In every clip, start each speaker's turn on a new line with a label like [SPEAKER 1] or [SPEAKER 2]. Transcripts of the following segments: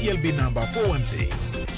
[SPEAKER 1] KCLB number 416.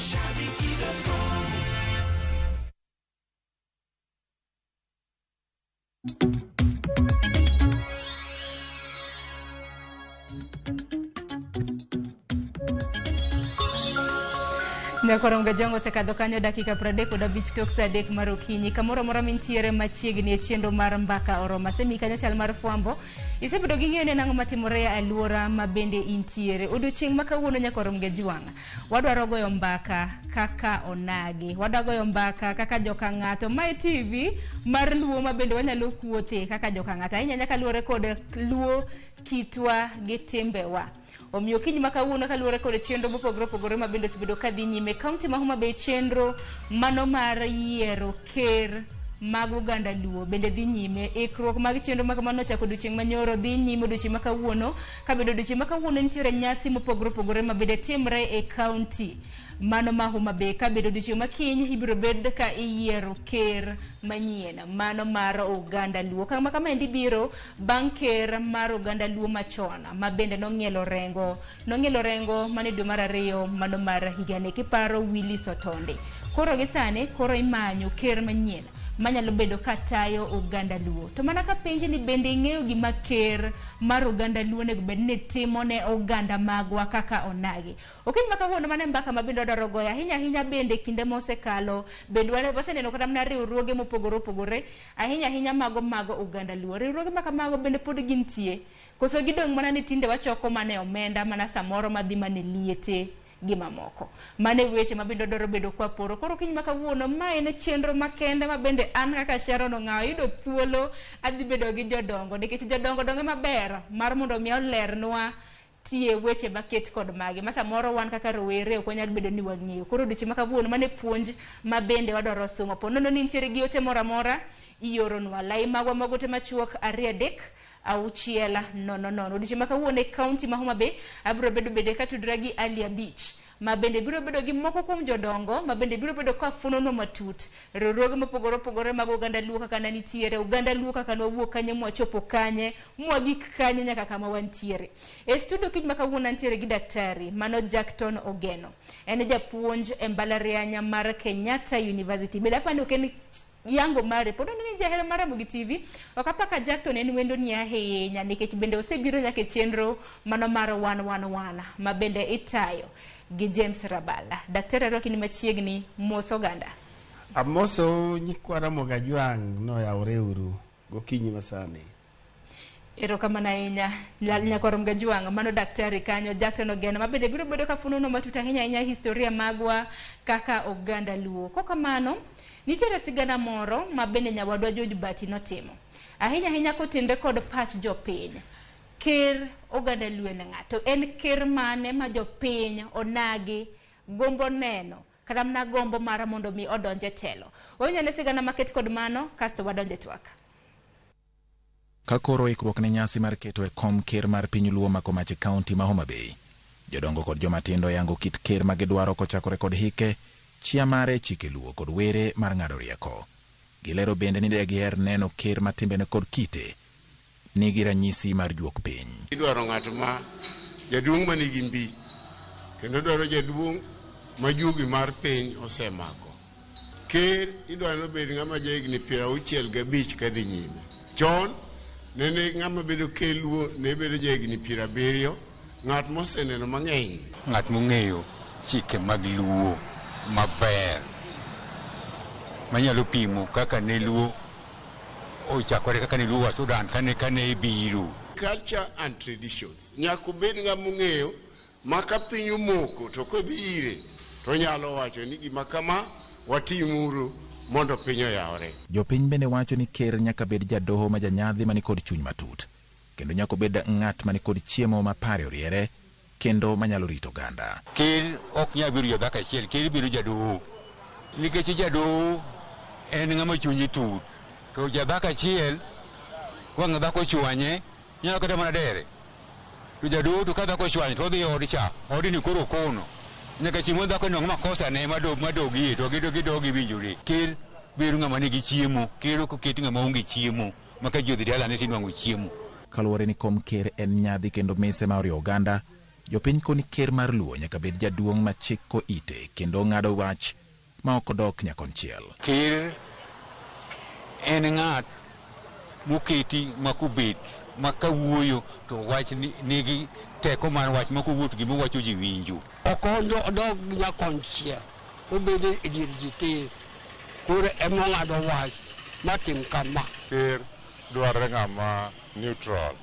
[SPEAKER 2] Nyakorom Gajongo osekadho kanyo dakika 35 tok saa 3 mar okinyi. Kamoro amora mintiere machiegni e chenro mar Mbaka Oromo. Asemiyi kanyo chal mar fwambo. Isebedo gi ng'eyo ni en ang'o matimore e aluora ma bende intiere. Odiochieng' ma kawuono Nyakorom Gajwang', wadwaro goyo mbaka kaka onagi. Wadwa goyo mbaka kaka joka ng'ato. Mae TV mar Luo ma bende wanyalo kuothe kaka joka ng'ato. Ahinya ahinya kaluwore kod Luo kitwa gi timbewa. Omiyo okinyi ma kawuono kaluwore kod chenro mopogore opogore ma bende osebedo ka dhi nyime kaunti ma Homa Bay, chenro mano mar yiero ker mag oganda Luo bende dhi nyime. Ikruok mag chenro ma kamano nochako odiochieng' manyoro dhi nyime odiochieng' ma kawuono. Ka bende odiochieng' ma kawuono nitiere nyasi mopogore opogore ma bende timre e kaunti mano ma Homa Bay. Ka bende odiochieng' ma kiny ibiro bed ka iyiero ker manyien mano mar oganda Luo. Okang' ma kamaendi biro bang' ker mar oganda Luo machon ma bende nong'ielo rengo nong'ielo rengo mane dwe mar ariyo mano mar higani kiparo Willis Otondi. Koro gi sani koro imanyo ker manyien manyalo bedo ka tayo oganda Luo. To mana ka penji ni bende ing'eyo gima ker mar oganda Luo onego bed ni timo ne oganda magwa kaka onagi. Okinyi ma kawuono mano e mbaka ma bende wadwaro goyo ahinya ahinya bende kinde mosekalo bende waseneno kata mana riwruoge mopogore opogore ahinya ahinya mago mag oganda Luo. Riwruoge ma kamago bende pod gintie koso gidong' mana ni tinde wachoko mana e omenda mana samoro madhi mana e liete gi mamoko. Mano e weche ma bende wadwaro bedo kwaporo. Koro okinyi ma kawuono ma en chenro makende ma bende an kaka Sharon Ong'awo ayudo thuolo adhi bedo gi jodongo nikech jodongo donge maber mar mondo mi olernwa tie weche maket kod magi ma samoro wan kaka rowere ok wanyal bedo ni wang'eyo. Koro odiochieng' ma kawuono mano e puonj ma bende wadwaro somo. Po nono ni intiere gi ote moro amora, ioronwa. Lai magwa mag ote machuok 2 3 6 0 0. Odiochieng' ma kawuono e kaunti ma Homa Bay abiro bedo bende katudora gi Ali Abich ma bende biro bedo gi moko kuom jodongo ma bende biro bedo ka fuononwa matut riwruoge mopogore opogore mag oganda Luo kaka ne nitiere, oganda Luo kaka nwawuok kanye mwachopo kanye, mwagik kanye nyaka kama wantiere. E studio kiny ma kawuono antiere gi daktari mano Jackton Ogeno. En japuonj e mbalariany mar Kenyatta University. Bende apani ok en yango mare pod aneno ni jahera mar Ramogi TV ok apar ka Jackton en wendo ni ahinya nikech bende osebiro nyaka e chenro mano mar 111 ma bende itayo gi James Rabala. Daktari arwaki ni machiegni, mos oganda.
[SPEAKER 3] Amoso nyikwa Ramogi Ajwang' noyawore uru gokinyi masani.
[SPEAKER 2] Erokamano ahinya Nyakwar Mgajwang', mano daktari kanyo Jackton Ogeno ma bende biro bedo ka funono matut ahinya ahinya historia magwa kaka oganda Luo. Kokamano, nitiere sigana moro ma bende nyawadwa George Bati notimo. Ahinya ahinya kotenre kod pach jopiny. Ker oganda Luo en ng'a? To en ker mane ma jopiny onagi gombo neno kata mana gombo mar mondo mi odonj e telo? Wawinj ane sigana maket kod mano kasto wadonj e twak.
[SPEAKER 4] Ka koro ikruok ne nyasi mar keto e kom ker mar piny Luo mako mach e kaunti ma Homa Bay, jodongo kod joma tindo yango kit ker ma gidwaro kochakore kod hike, chia mare, chike Luo kod were mar ng'ado rieko. Gilero bende ni degiher neno ker ma timbene kod kite nigi ranyisi mar juok piny.
[SPEAKER 5] Idwaro ng'at ma jaduong' ma nigi mbi, kendo dwaro jaduong' ma juogi mar piny osemako. Ker idwaro ni obed ng'ama jahigni 65 kadhi nyime. Chon nene ng'ama bedo ker Luo ne bedo jahigni 70, ng'at moseneno mang'eny.
[SPEAKER 6] Ng'at mong'eyo chike mag Luo maber, manyalo pimo kaka ne Luo ochakore, kaka ne Luo wa Sudan kane biro.
[SPEAKER 5] Culture and traditions. Nyaka obed ng'ama ong'eyo ma ka piny omoko to kodhi ire to onyalo wacho ni gima kama watimuru mondo piny oyawre.
[SPEAKER 4] Jopiny bende wacho ni ker nyaka bed jadoho ma janyadhi mani kod chuny matut, kendo nyaka obed ng'at mani kod chiemo ma pare oriere kendo manyalo rito oganda.
[SPEAKER 6] Ker ok nyal bedo jadhako achiel, ker bedo jadoho. Nikech jadoho en ng'ama chunye tut, to jadhako achiel wang' dhako ochwanye nyalo kata mana dere. To jadoho to ka dhako ochwanye to odhi e od cha, odni koro kono. Nyaka chieng' ma dhako nwang' makosa ne madogie to gidog giwinjore. Ker bedo ng'ama nigi chiemo, ker ok oket ng'ama onge chiemo, ma ka ji odhi dalane to inwang'o chiemo.
[SPEAKER 4] Kaluwore ni kom ker en nyadhi kendo mise ma oriwo oganda, Jopiny koni ker mar Luo nyaka bed jaduong' ma chiko ite kendo ng'ado wach ma ok odok nyakonchiel.
[SPEAKER 6] Ker en ng'at moketi ma kobet ma kawuoyo to wach nigi teko mar wach ma kowuok to gima owacho ji winjo.
[SPEAKER 7] Ok odog nyakonchiel, obedo e dier ji tir, koro ema ong'ado wach matim kama.
[SPEAKER 5] Ker dwarore ng'ama neutral,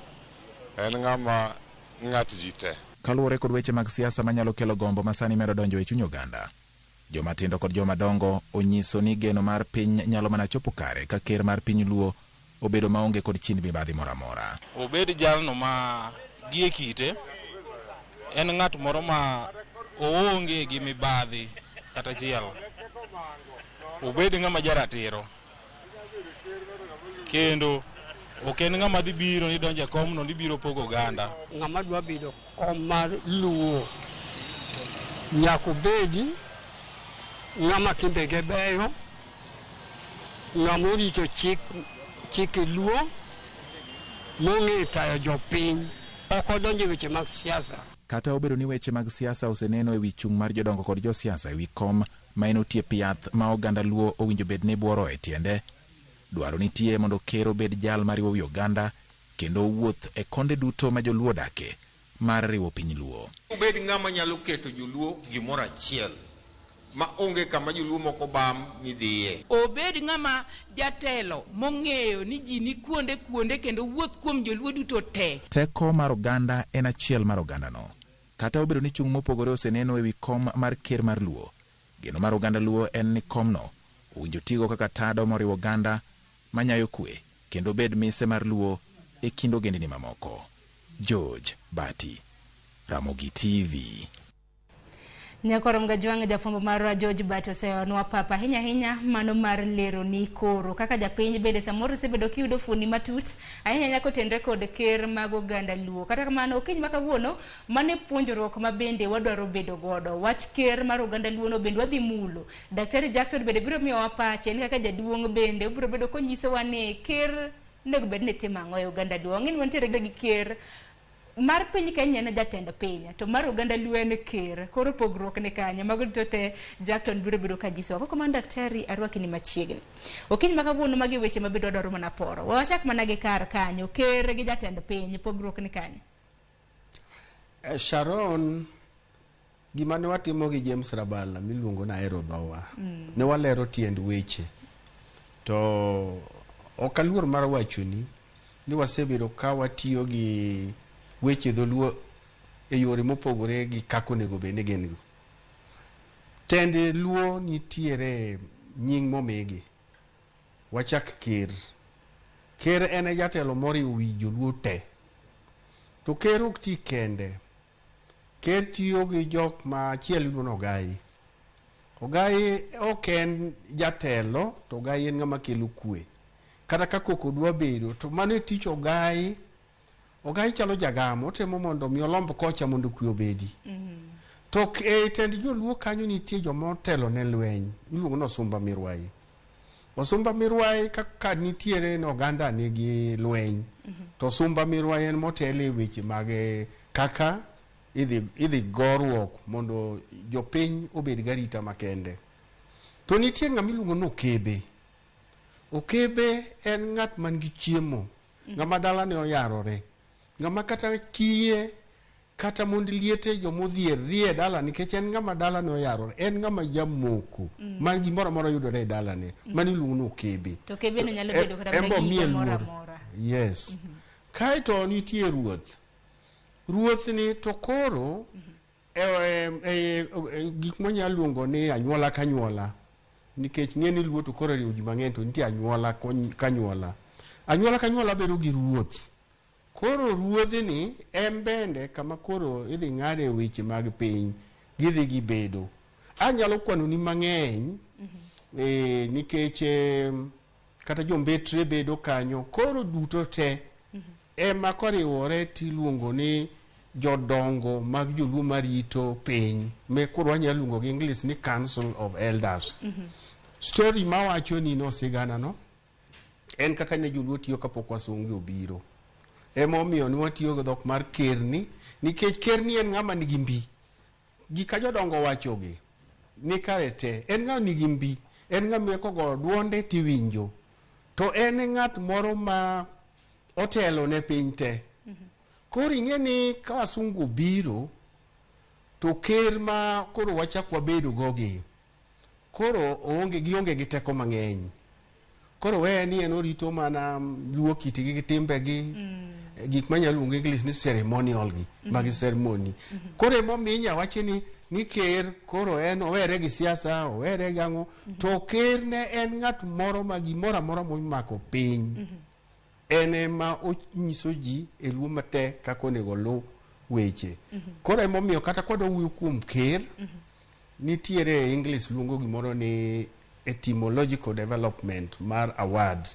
[SPEAKER 5] en ng'ama ng'at ji te.
[SPEAKER 4] Kaluwore kod weche mag siasa manyalo kelo gombo ma sani medo donjo e chuny oganda, joma tindo kod joma dongo onyiso ni geno mar piny nyalo mana chopo kare ka ker mar piny Luo obedo maonge kod chind mibadhi moro amora.
[SPEAKER 8] Obed jalno ma gie kite en ng'at moro ma oonge gi mibadhi kata achiel. Obed ng'ama jaratiro. Kendo ok en ng'ama dhi biro ni donjo e komno ni biro pogo oganda.
[SPEAKER 7] Ng'ama dwa bedo kom mar Luo nyaka obedi ng'ama timbege beyo, ng'ama orito chike Luo, mong'e tayo jopiny, ok odonjo e weche mag siasa.
[SPEAKER 4] Kata obedo ni weche mag siasa oseneno e wi chung' mar jodongo kod josiasa e wi kom ma en otiep yath ma oganda Luo owinjo bed ni buoro e tiende, dwaro nitie mondo ker obed jal mariwo wi oganda kendo owuoth e konde duto ma joluo odake mar riwo piny Luo.
[SPEAKER 9] Obed ng'ama nyalo keto joluo gimoro achiel ma onge kama joluo moko bam ni dhiye.
[SPEAKER 10] Obed ng'ama jatelo mong'eyo ni ji ni kuonde kuonde kendo wuoth kuom joluo duto te.
[SPEAKER 4] Teko mar oganda en achiel mar ogandano. Kata obedo ni chung' mopogore oseneno e wi kom mar ker mar Luo, geno mar oganda Luo en ni komno owinjo tigo kaka tado moriwo oganda manyayo kwe kendo bed mise mar Luo e kind ogendini mamoko. George Bati, Ramogi TV.
[SPEAKER 2] Nyakwar Mgajwang' jafwambo marwa George Bati oseyonwa papa ahinya ahinya mano mar lero ni koro kaka japiny bende samoro osebedo kiyudo fuoni matut ahinya ahinya kotenre kod ker mag oganda Luo. Kata kamano okinyi ma kawuono mane puonjruok ma bende wadwaro bedo godo. Wach ker mar oganda Luo no bende wadhi mulo. Daktari Jackson bende biro miyowa pache en kaka jaduong' bende obiro bedo konyisowa ni ker onego bed ni timo ang'o e oganda Luo. Wang'e ni wantiere gi ker mar piny Kenya en jatend piny to mar oganda Luo en ker. Koro pogruok ni kanye? Mago duto te Jackton biro bedo ka nyisowa. Koko kamano daktari arwaki ni machiegni. Okinyi ma kawuono magi weche mabedo wadwaro mana poro. Wachak mana gi kar kanyo ker gi jatend piny pogruok ni kanye?
[SPEAKER 3] Sharon, gima ne watimo gi James Rabala miluongo ni Ahero Dhowa, ne walero tiend weche. To ok aluor mar wachoni ni wasebedo ka watiyo gi weche dholuo e yore mopogore gi kaka onego bed ni gin go. Tend Luo nitiere nying momigi. Wachak ker. Ker en e jatelo moriwo wi joluo te. To ker ok ti kende. Ker tiyo gi jok ma achiel iluongo ni Ogai. Ogai ok en jatelo, to Ogai en ng'ama kelo kwe. Kata ka koko dwa bedo, to mano e tich Ogai. Ogai chalo jagam, otemo mondo mi olomb kocha mondo kwe obedi. To e tend joluo kanyo nitie joma otelo ne lweny, iluongo ni Osumba Mirwayi. Osumba Mirwayi kaka nitiere ne oganda nigi lweny, to Osumba Mirwayi en motelo e weche mag kaka idhi goruok mondo jopiny obed garita makende. To nitie ng'ama iluongo ni Okebe. Okebe en ng'at man gi chiemo, ng'ama dalane oyarore, ng'ama kata kiye kata mond liete jomodhier dhi e dala nikech en ng'ama dalane oyarore, en ng'ama jamoko man gimoro amora yudore e dalane, mano iluongo ni Okebe.
[SPEAKER 2] To Okebe no nyalo bedo kata mana gi moro amora.
[SPEAKER 3] Yes. Kaeto nitie ruoth. Ruoth ni to koro gik mwanyalo luongo ni anyuola ka anyuola, nikech ng'e ni Luo to koro oriwo ji mang'eny to nitie anyuola ka anyuola. Anyuola ka anyuola bedo gi ruoth. Koro ruodhni en bende kama koro idhi ng'ade weche mag piny, gidhi gibedo. Anyalo kwanoni mang'eny nikech kata jombetre bedo kanyo. Koro duto te ema koriwore tiluongo ni jodongo mag joluo marito piny, me koro wanyalo luongo gi English ni Council of Elders. Story mawacho ni no sigana no en kaka ne joluo tiyo kapok wasungu obiro. Emomiyo ne watiyo gi dhok mar kerni, nikech kerni en ng'ama nigi mbi. Gika jodongo wachogi ni kare te, en ng'ama nigi mbi, en ng'ama kogoyo duonde tiwinjo. To en e ng'at moro ma otelo ne piny te. Koro ing'e ni ka wasungu obiro, to ker ma koro wachak wabedo go gi, koro oonge gionge gi teko mang'eny. Koro weye ni en orito mana luo kitgi gi timbegi, gik manyalo luongo English ni ceremonial gi, magi ceremony. Koro emomiyo inya wachi ni ker koro en owere gi siasa, owere gi ang'o, to ker ne en ng'at moro ma gimoro amora momako piny. En ema onyiso ji e luo matek kaka onego oluw weche. Koro emomiyo kata kwadwa wuoyo kuom ker, nitiere English luongo gimoro ni etymological development mar a word.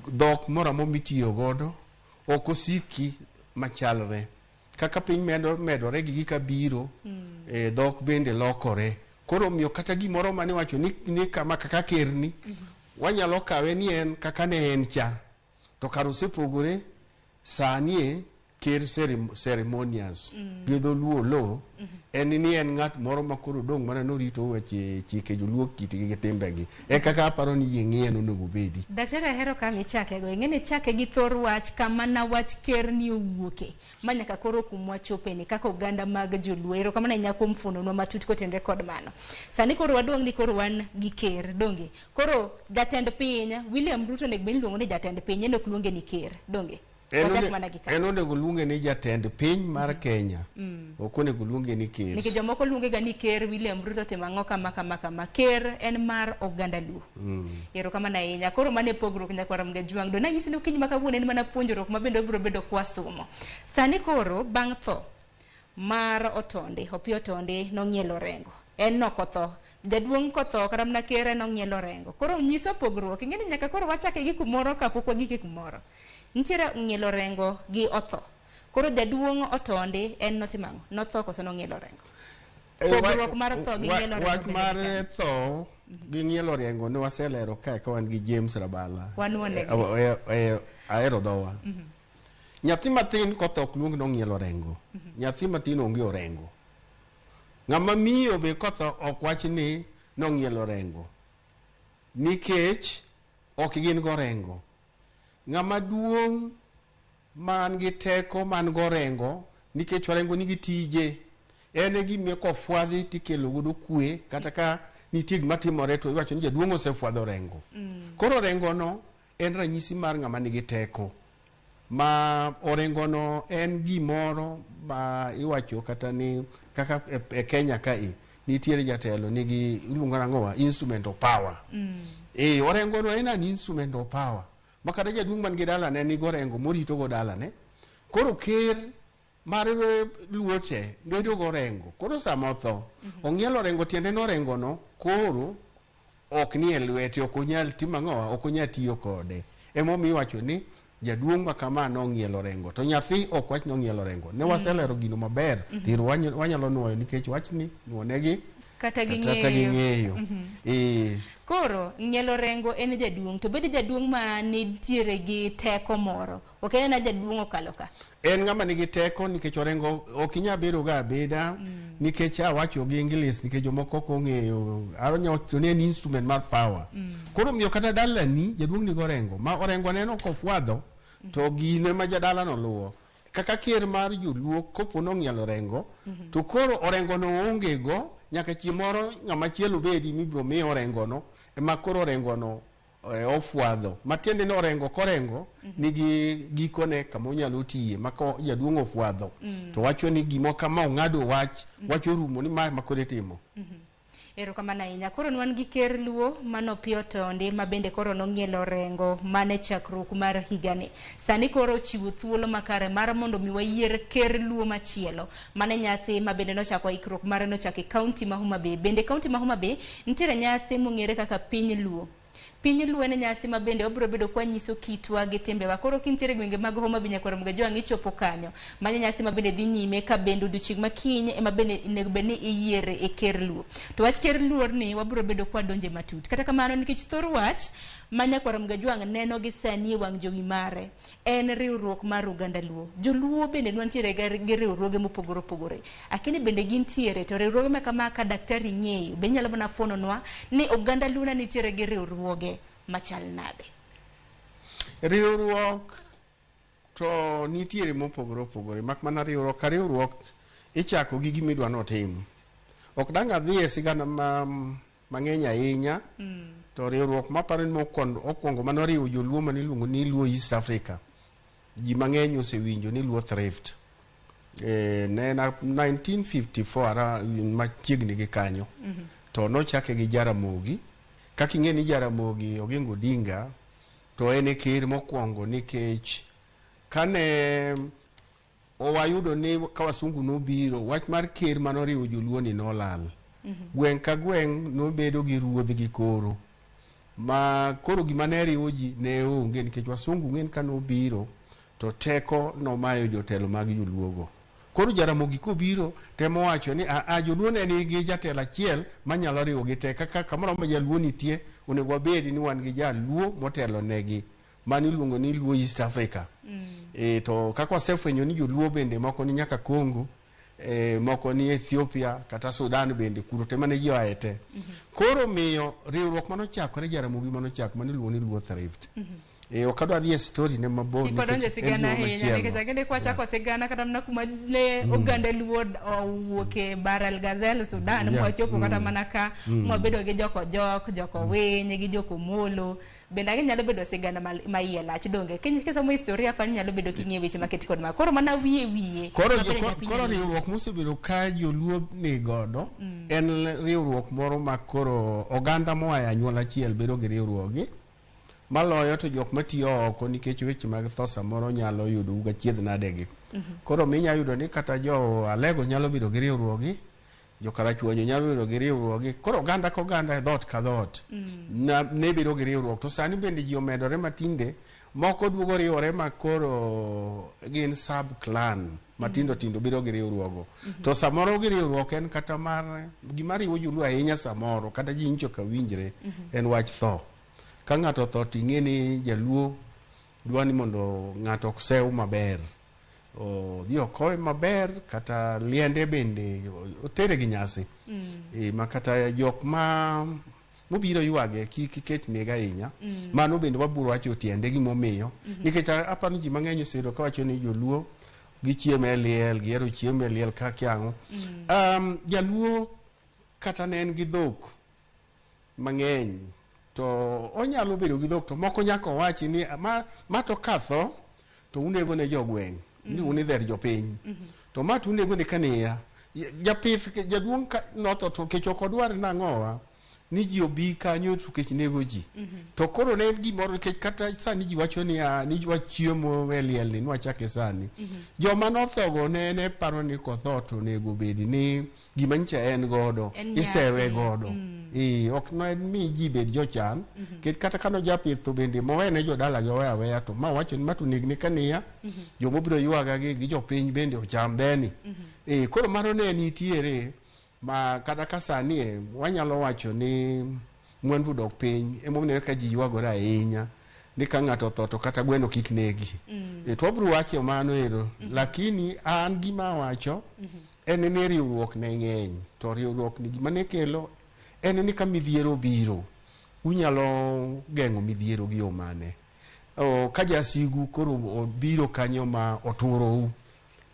[SPEAKER 3] Dhok moro amora mitiyo godo ok osiki machalre. Kaka piny medore gi gika biro, dhok bende lokore. Koro omiyo kata gimoro mane iwacho ni kama kaka kerni, wanyalo kawe ni en kaka ne en cha. To kar osepogore, sani e ker ceremonious gi dholuo lo, en ni en ng'at moro ma koro dong' mana norito weche chike joluo kitgi gi timbegi. E kaka aparo ni yie ng'iye onego obedi.
[SPEAKER 2] Daktari ahero kama ichake go. Ing'e ni ichake gi thor wach kama na wach ker ni owuoke. Ma nyaka koro kumwa chope ni kaka oganda mag joluo. Erokamano ahinya kuom fuononwa matut kotenore kod mano. Sani koro waduong' ni koro wan gi ker, donge? Koro jatend piny, William Ruto onego bed ni iluongo ni jatend piny, en ok luonge ni ker, donge?
[SPEAKER 3] En onego luonge ni jatend piny mar Kenya. Ok onego luonge ni ker.
[SPEAKER 2] Nikech jomoko luonge ga ni ker, William Ruto timo ang'o kama kama kama. Ker en mar oganda Luo. Erokamano ahinya. Koro mano e pogruok nyakwar Mgajwang'. Do nanyisi ni okinyi ma kawuono en mana puonjruok ma bende wabiro bedo kwasomo. Sani koro bang' tho mar Otonde, Opiyo Otonde nong'ielo orengo. En nokotho. Jaduong' kotho kata mana ker en ong'ielo orengo. Koro nyiso pogruok. Ing'e ni nyaka koro wachake gi kumoro kapok wagike kumoro. Nitiere ng'ielo orengo gi otho. Koro jaduong' Otonde en notimo ang'o? Notho koso nong'ielo orengo? Pogruok mar tho gi ng'ielo orengo.
[SPEAKER 3] Wach mar tho gi ng'ielo orengo ne waselero kae ka wan gi James Rabala. Ahero dhowa. Nyathi matin kotho ok luong ni ong'ielo orengo. Nyathi matin onge orengo. Ng'ama miyo be kotho ok wach ni nong'ielo orengo. Nikech ok gin gorengo. Ng'ama duong' man gi teko man gorengo, nikech orengo nigi tije. En e gima kofwadhi tikelo godo kwe, kata ka nitie gima timore to iwacho ni jaduong' osefwadho orengo. Koro orengo no en ranyisi mar ng'ama nigi teko. Ma orengo no en gimoro ma iwacho kata ni kaka e Kenya kae nitiere jatelo nigi iluongo nang'owa instrument of power. Orengo no en an instrument of power. Ma kata jaduong' man gi dalane nigi orengo morito go dalane. Koro ker mar Luo te bedo go orengo. Koro sama otho, ong'ielo orengo tiende ni orengo no koro ok ni e lwete, ok onyal timo ang'owa, ok onyal tiyo kode. Emomiyo iwacho ni jaduong' ma kama nong'ielo orengo. To nyathi ok wach ni ong'ielo orengo. Ne waselero gino maber, to wanyalo nuoyo nikech wachni nuonegi
[SPEAKER 2] kata
[SPEAKER 3] ging'eyo.
[SPEAKER 2] Koro ng'ielo orengo en jaduong', to bed jaduong' ma nitiere gi teko moro. Ok en ena jaduong' okalo ka.
[SPEAKER 3] En ng'ama nigi teko nikech orengo ok inyal bedo ga abeda nikech awacho gi English nikech jomoko ok ong'eyo. Anyalo wacho ni en instrument mar power. Koro miyo kata dalani jaduong' nigi orengo ma orengo neno kofwadho to gine ma jadalano luwo. Kaka ker mar joluo kopo nong'ielo orengo to koro orengo no onge go nyaka chieng' moro ng'ama chielo bedi mibiro miye orengo no ema koro orengo no ofwadho. Matiende ni orengo korengo nigi gikone kama onyalo tiye ma ka jaduong' ofwadho to wacho ni gimo kama ong'ado wach, wach orumo ni ma ema koro itimo.
[SPEAKER 2] Erokamano ahinya. Koro wan gi ker Luo mano Opiyo Otonde ma bende koro nong'ielo orengo mane chakruok mar higani. Sani koro ochiwo thuolo makare mar mondo mi wayier ker Luo machielo. Mane nyasi ma bende nochako ikruok mare nochako e kaunti ma Homa Bay. Bende kaunti ma Homa Bay nitiere nyasi mong'ere kaka piny Luo. Piny Luo en nyasi ma bende wabiro bedo kwanyiso kitwa gi timbewa. Koro kintiere e gwenge mag Homa Bay nyakwar Ramogi Ajwang' ichopo kanyo. Mano nyasi ma bende dhi nyime ka bende odiochieng' ma kiny ema bende onego bed ni iyiere e ker Luo. To wach ker Luo ni wabiro bedo kwadonje matut. Kata kamano nikech thor wach ma nyakwar Ramogi Ajwang' neno gi sani e wang' jowi mare en riwruok mar oganda Luo. Joluo bende nwantiere gi riwruoge mopogore opogore. Akini bende gintiere to riwruoge ma kama ka daktari ng'eyo be inyalo mana fuononwa ni oganda Luo na nitiere gi riwruoge machal nade?
[SPEAKER 3] Riwruok to nitiere mopogore opogore mak mana riwruok ka riwruok ichako gi gima idwa notim. Ok dang' adhi e sigana mang'eny ahinya to riwruok maparo ni mokwongo manoriwo joluo maniluongo ni Luo East Africa ji mang'eny osewinjo ni Luo Thrift. Ne en 1954 machiegni gi kanyo to nochake gi Jaramogi. Kaka ing'e ni Jaramogi Oginga Odinga to en e ker mokwongo nikech kane wayudo ni ka wasungu nobiro wach mar ker manoriwo joluo ni nolal. Gweng' ka gweng' nobedo gi ruodhgi koro ma koro gima ne riwo ji ne onge nikech wasungu ng'en ka nobiro to teko nomayo jotelo mag joluogo. Koro Jaramogi kobiro temo wacho ni a joluo ne nigi jatelo achiel manyalo riwo gi te kaka kamoro ma jaluo nitie onego wabed ni wan gi jaluo motelo negi mano iluongo ni Luo East Africa. To kaka wasefwenyo ni joluo bende moko ni nyaka Congo, moko ni Ethiopia kata Sudan bende kuro te mane ji oaye te. Koro miyo riwruok manochakore Jaramogi manochako mano iluongo ni Luo Thrift. Ok adwa dhi e story ne mabor
[SPEAKER 2] Kik wadonje
[SPEAKER 3] nikech en
[SPEAKER 2] sigana
[SPEAKER 3] gima
[SPEAKER 2] ahinya
[SPEAKER 3] machielo.
[SPEAKER 2] nikech ang'e ni kwachako sigana kata mana kuma ne oganda Luo owuok e Bahr el Ghazal Sudan mwachopo kata mana ka mwabedo gi joko jok, joko winy gi joko molo. Bende ang'e nyalo bedo sigana ma iye lach donge. Kisomo historia pa nyalo bedo king'e weche maketi kod ma. Koro mana wiye wiye.
[SPEAKER 3] Koro riwruok mosebedo ka joluo ni godo en riwruok moro ma koro oganda moa e anyuola achiel bedo gi riwruogi maloyo to jok matiyo oko nikech weche mag tho samoro nyalo yudo uga chiedh nade gi. Koro minya yudo ni kata jo Alego nyalo bedo gi riwruogi, jo Karachuonyo nyalo bedo gi riwruogi. Koro oganda ka oganda e dhoot ka dhoot ne bedo gi riwruok. To sani bende ji omedore matinde, moko duogo riwore ma koro gin sub clan matindo tindo bedo gi riwruogo. To samoro gi riwruok en kata mar gima riwo joluo ahinya samoro kata ji nyicho ka winjre en wach tho. Ka ng'ato otho to ing'e ni jaluo dwa ni mondo ng'ato ok sew maber. Odhi okowe maber kata liende bende otere gi nyasi. Ma kata jok ma mobiro ywage kik kech neg ahinya. Mano bende wabiro wacho tiende gimomiyo. Nikech aparo ni ji mang'eny oseyudo kawacho ni joluo gichiemo e liel, gihero chiemo e liel kaka ang'o. Jaluo kata ne en gi dhok mang'eny to onyalo bedo gi dhok to moko nyaka owachi ni ma to katho to unego ne jogweng' iluongo ni dher jopiny. To ma to unego ne kaniya. Japith jaduong' notho to kech ok odwar nang'owa ni ji obi kanyo to kech nego ji. To koro ne en gimoro nikech kata sani ji wacho ni ni wachiemo e liel ni nwachake sani. Joma nothogo ne paro ni kotho to onego bed ni gima nyicha en godo isewe godo. Ok ne mi ji bed jochan. Nikech kata kano japith to bende mowene jodala gi owe aweya to ma wacho ni ma to onego kaniya jomobiro ywaga gi jopiny bende ocham beni. Koro mano ne nitiere ma kata ka sani wanyalo wacho ni mwandu odok piny emomiyo ka ji ywagore ahinya ni ka ng'ato otho to kata gweno kik negi. To wabiro wacho mano ero. Lakini an gima awacho en ni riwruok ne ng'eny to riwruok ni gima ne kelo en ni ka midhiero obiro unyalo geng'o midhiero gi yo mane. Ka jasigu koro obiro kanyo ma oturou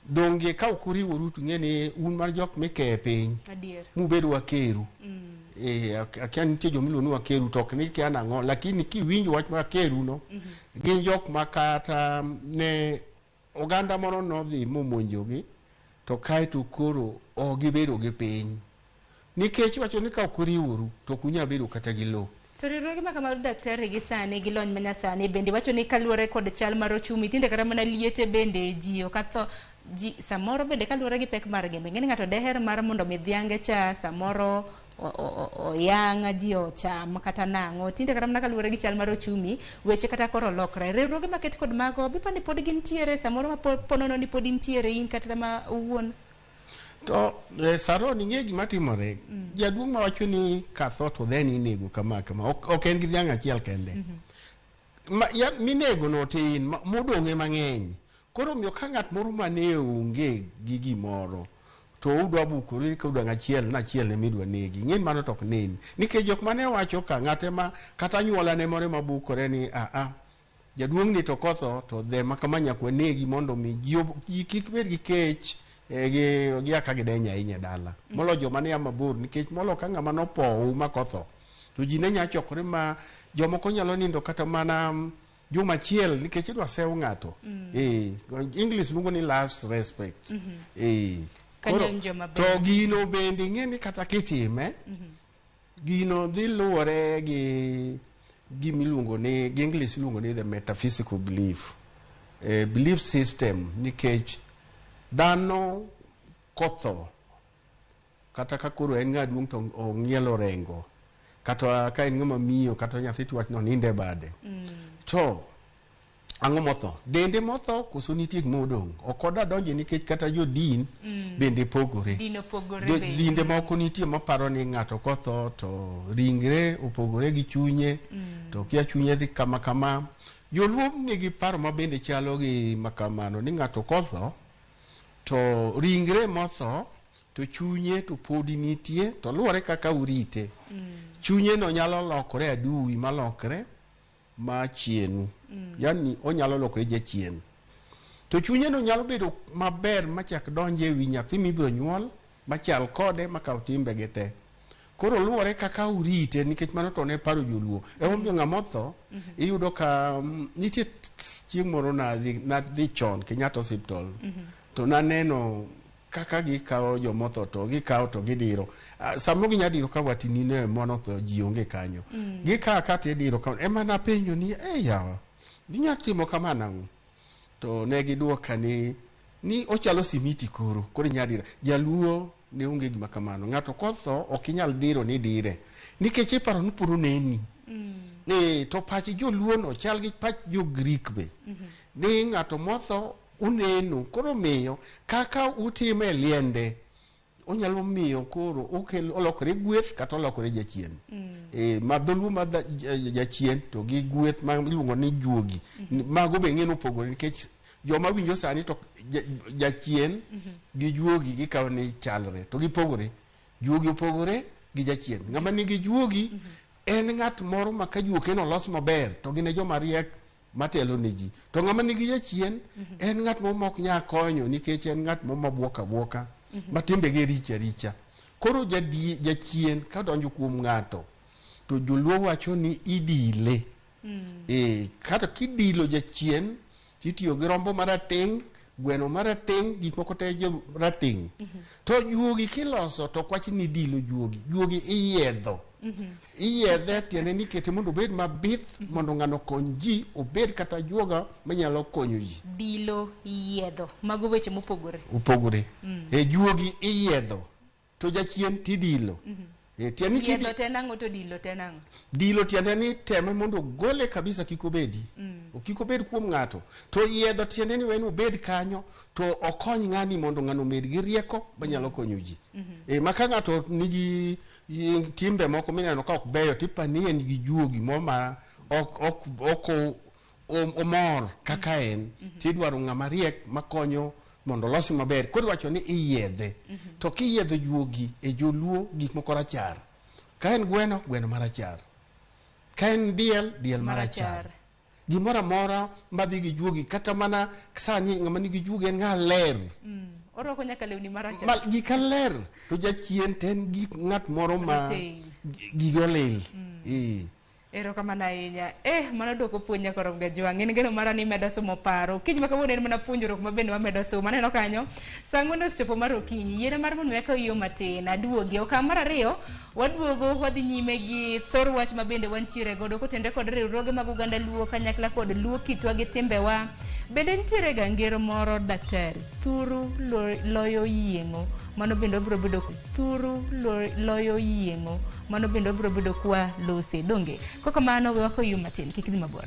[SPEAKER 3] donge ka ok uriworu to ing'e ni un mar jok mike piny mubed wakeru. Akia nitie joma iluongo ni wakeru to ok ni kia nang'o lakini kiwinjo wach wakeru no gin jok ma kata ne oganda moro nodhi momonjogi to kaeto koro ok gibedo gi piny nikech wacho ni ka ok uriworu to ok unyal bedo kata gi lowo.
[SPEAKER 2] To riwruoge ma kamago daktari gi sani gi lony manyasani bende wacho ni kaluwore kod chal mar ochumi tinde kata mana liete bende ji ok atho ji samoro bende kaluwore gi pek mar ngima ing'e ni ng'ato deher mar mondo mi dhiange cha samoro Oyang' ji ocham kata nang'o tinde kata mana kaluwore gi chal mar ochumi weche kata koro olokre riwruoge maket kod mago bipa ni pod gintiere samoro ma ponono ni pod intiere in kata ma owuon.
[SPEAKER 3] To Saron ing'e gima timore. Jaduong' mawacho ni katho to then inego kama kama ok en gi dhiang' achiel kende. Minego no tin modong'e mang'eny. Koro omiyo ka ng'at moro mane onge gi gimoro to udwa bukori ka udwang' achiel na achiel ne midwa negi. Ing'e mano to ok nen. Nikech jok mane wacho ka ng'ate ma kata anyuola ne moro ma bukore ni a jaduong' ni to kotho to dhe ma kama nyaka wanegi mondo mi ji kik bed gi kech gi aka gideny ahinya e dala. Molo joma ne a mabor nikech molo ka ng'ama nopowu ma kotho to ji ne nya chokore ma jomoko nyalo nindo kata mana juma achiel nikech idwa sew ng'ato. English luongo ni last respect. To gino bende ing'e ni kata kitime gino dhi luwore gi gimiluongo ni gi English iluongo ni the metaphysical belief, belief system, nikech dhano kotho kata ka koro en ng'a duong' to ong'ielo rengo kata ka en ng'ama miyo kata nyathi to wach no ninde bade. To ang'o motho? Dende motho koso nitie gima odong'? Ok oda donje nikech kata jodin bende pogore.
[SPEAKER 2] Din opogore bende.
[SPEAKER 3] Dinde moko nitie maparo ni ng'ato kotho to ringre opogore gi chunye, to kia chunye dhi kama kama. Joluo nigi paro ma bende chalo gi makamano ni ng'ato kotho to ringre motho to chunye to podi nitie to luwore kaka urite. Chunye no nyalo lokore aduwi malokre ma chienu. Yani onyalo lokore jachien. To chunye no nyalo bedo maber machak donje ewi nyathi mibiro nyuol machal kode makaw timbege te. Koro luwore kaka urite nikech mano to ne paro joluo. Emomiyo ng'ama otho iyudo ka nitie chieng' moro nadhi chon Kenyatta Hospital to naneno kaka gikawo jomotho to gikawo to gidiro. Samoro ginya diro ka watini ne monotho ji onge kanyo. Gikawo ka tidiro ka ema napenjo ni yawa ginya timo kama nang'o? To ne giduoka ni ochalo simiti koro inya diro. Jaluo ne onge gima kamano. Ng'ato kotho ok inyal diro ni dire nikech iparo ni pod oneni. To pach joluo no chal gi pach jo Greek be. Ni ng'ato motho uneno koro miyo kaka utime liende onyalo miyo koro okel olokore gweth kata olokore jachien. Ma dholuo ma jachien to gi gweth ma iluongo ni juogi. Mago be ng'eno opogore nikech joma winjo sani to jachien gi juogi gikawo ni chalre to gipogore. Juogi opogore gi jachien. Ng'ama nigi juogi en ng'at moro ma ka juok en olos maber to gin e joma riek matelo ne ji. To ng'ama nigi jachien en ng'at moro ma ok nyal konyo nikech en ng'at moro mabuok abuoka ma timbege richo aricha. Koro jachien kadonjo kuom ng'ato to joluo wacho ni idile. Kata kidilo jachien titiyo gi rombo marateng', gweno marateng', gik moko te rateng'. To juogi kiloso to ok wach ni idilo juogi. Juogi iyiedho. Iyiedhe tiende ni ikete mondo obed mabith mondo ng'ano okony ji obed kata juoga manyalo konyo ji.
[SPEAKER 2] Dilo, yiedho. Mago weche mopogore.
[SPEAKER 3] Opogore. Juogi iyiedho to jachien tidilo.
[SPEAKER 2] Yiedho te nang'o to dilo te nang'o?
[SPEAKER 3] Dilo tiende ni teme mondo ogole kabisa kik obedi. Kik obed kuom ng'ato. To yiedho tiende ni wen obed kanyo to okony ng'ani mondo ng'ano omed gi rieko manyalo konyo ji. Ma ka ng'ato nigi timbe moko mineno ka ok beyo tipani en gi juogi moro ma ok omor kaka en. Tidwaro ng'ama riek makonyo mondo olose maber. Koro iwacho ni iyiedhe. To kiyiedho juogi e joluo gik moko rachar. Ka en gweno, gweno marachar. Ka en diel, diel marachar. Gimoro amora madhi gi juogi kata mana sani ng'ama nigi juogi en ng'a ler.
[SPEAKER 2] Orwako nyaka lewni marachar.
[SPEAKER 3] Gika ler to jachien to en gik ng'at moro ma gigo olil.
[SPEAKER 2] Erokamano ahinya. Mano dwoko puonj nyaka rom gajwang'. En geno mara ni medo somo paro. Kiny ma kawuono en mana puonjruok ma bende wamedo somo. Aneno kanyo saa ang'wen osechopo mar okinyi. Yiena mar mondo eka oyie matin. Aduogi. Okang' mar ariyo waduogo wadhi nyime gi thor wach ma bende wantiere godo kotenore kod riwruoge mag oganda Luo kanyakla kod Luo kitwa gi timbewa. Bende nitiere ga ngero moro daktari, thuru loyo yieng'o, mano bende obiro bedo thuru loyo yieng'o, mano bende obiro bedo kwa lose donge. Kokamano we wakoyu matin, kik idhi mabor.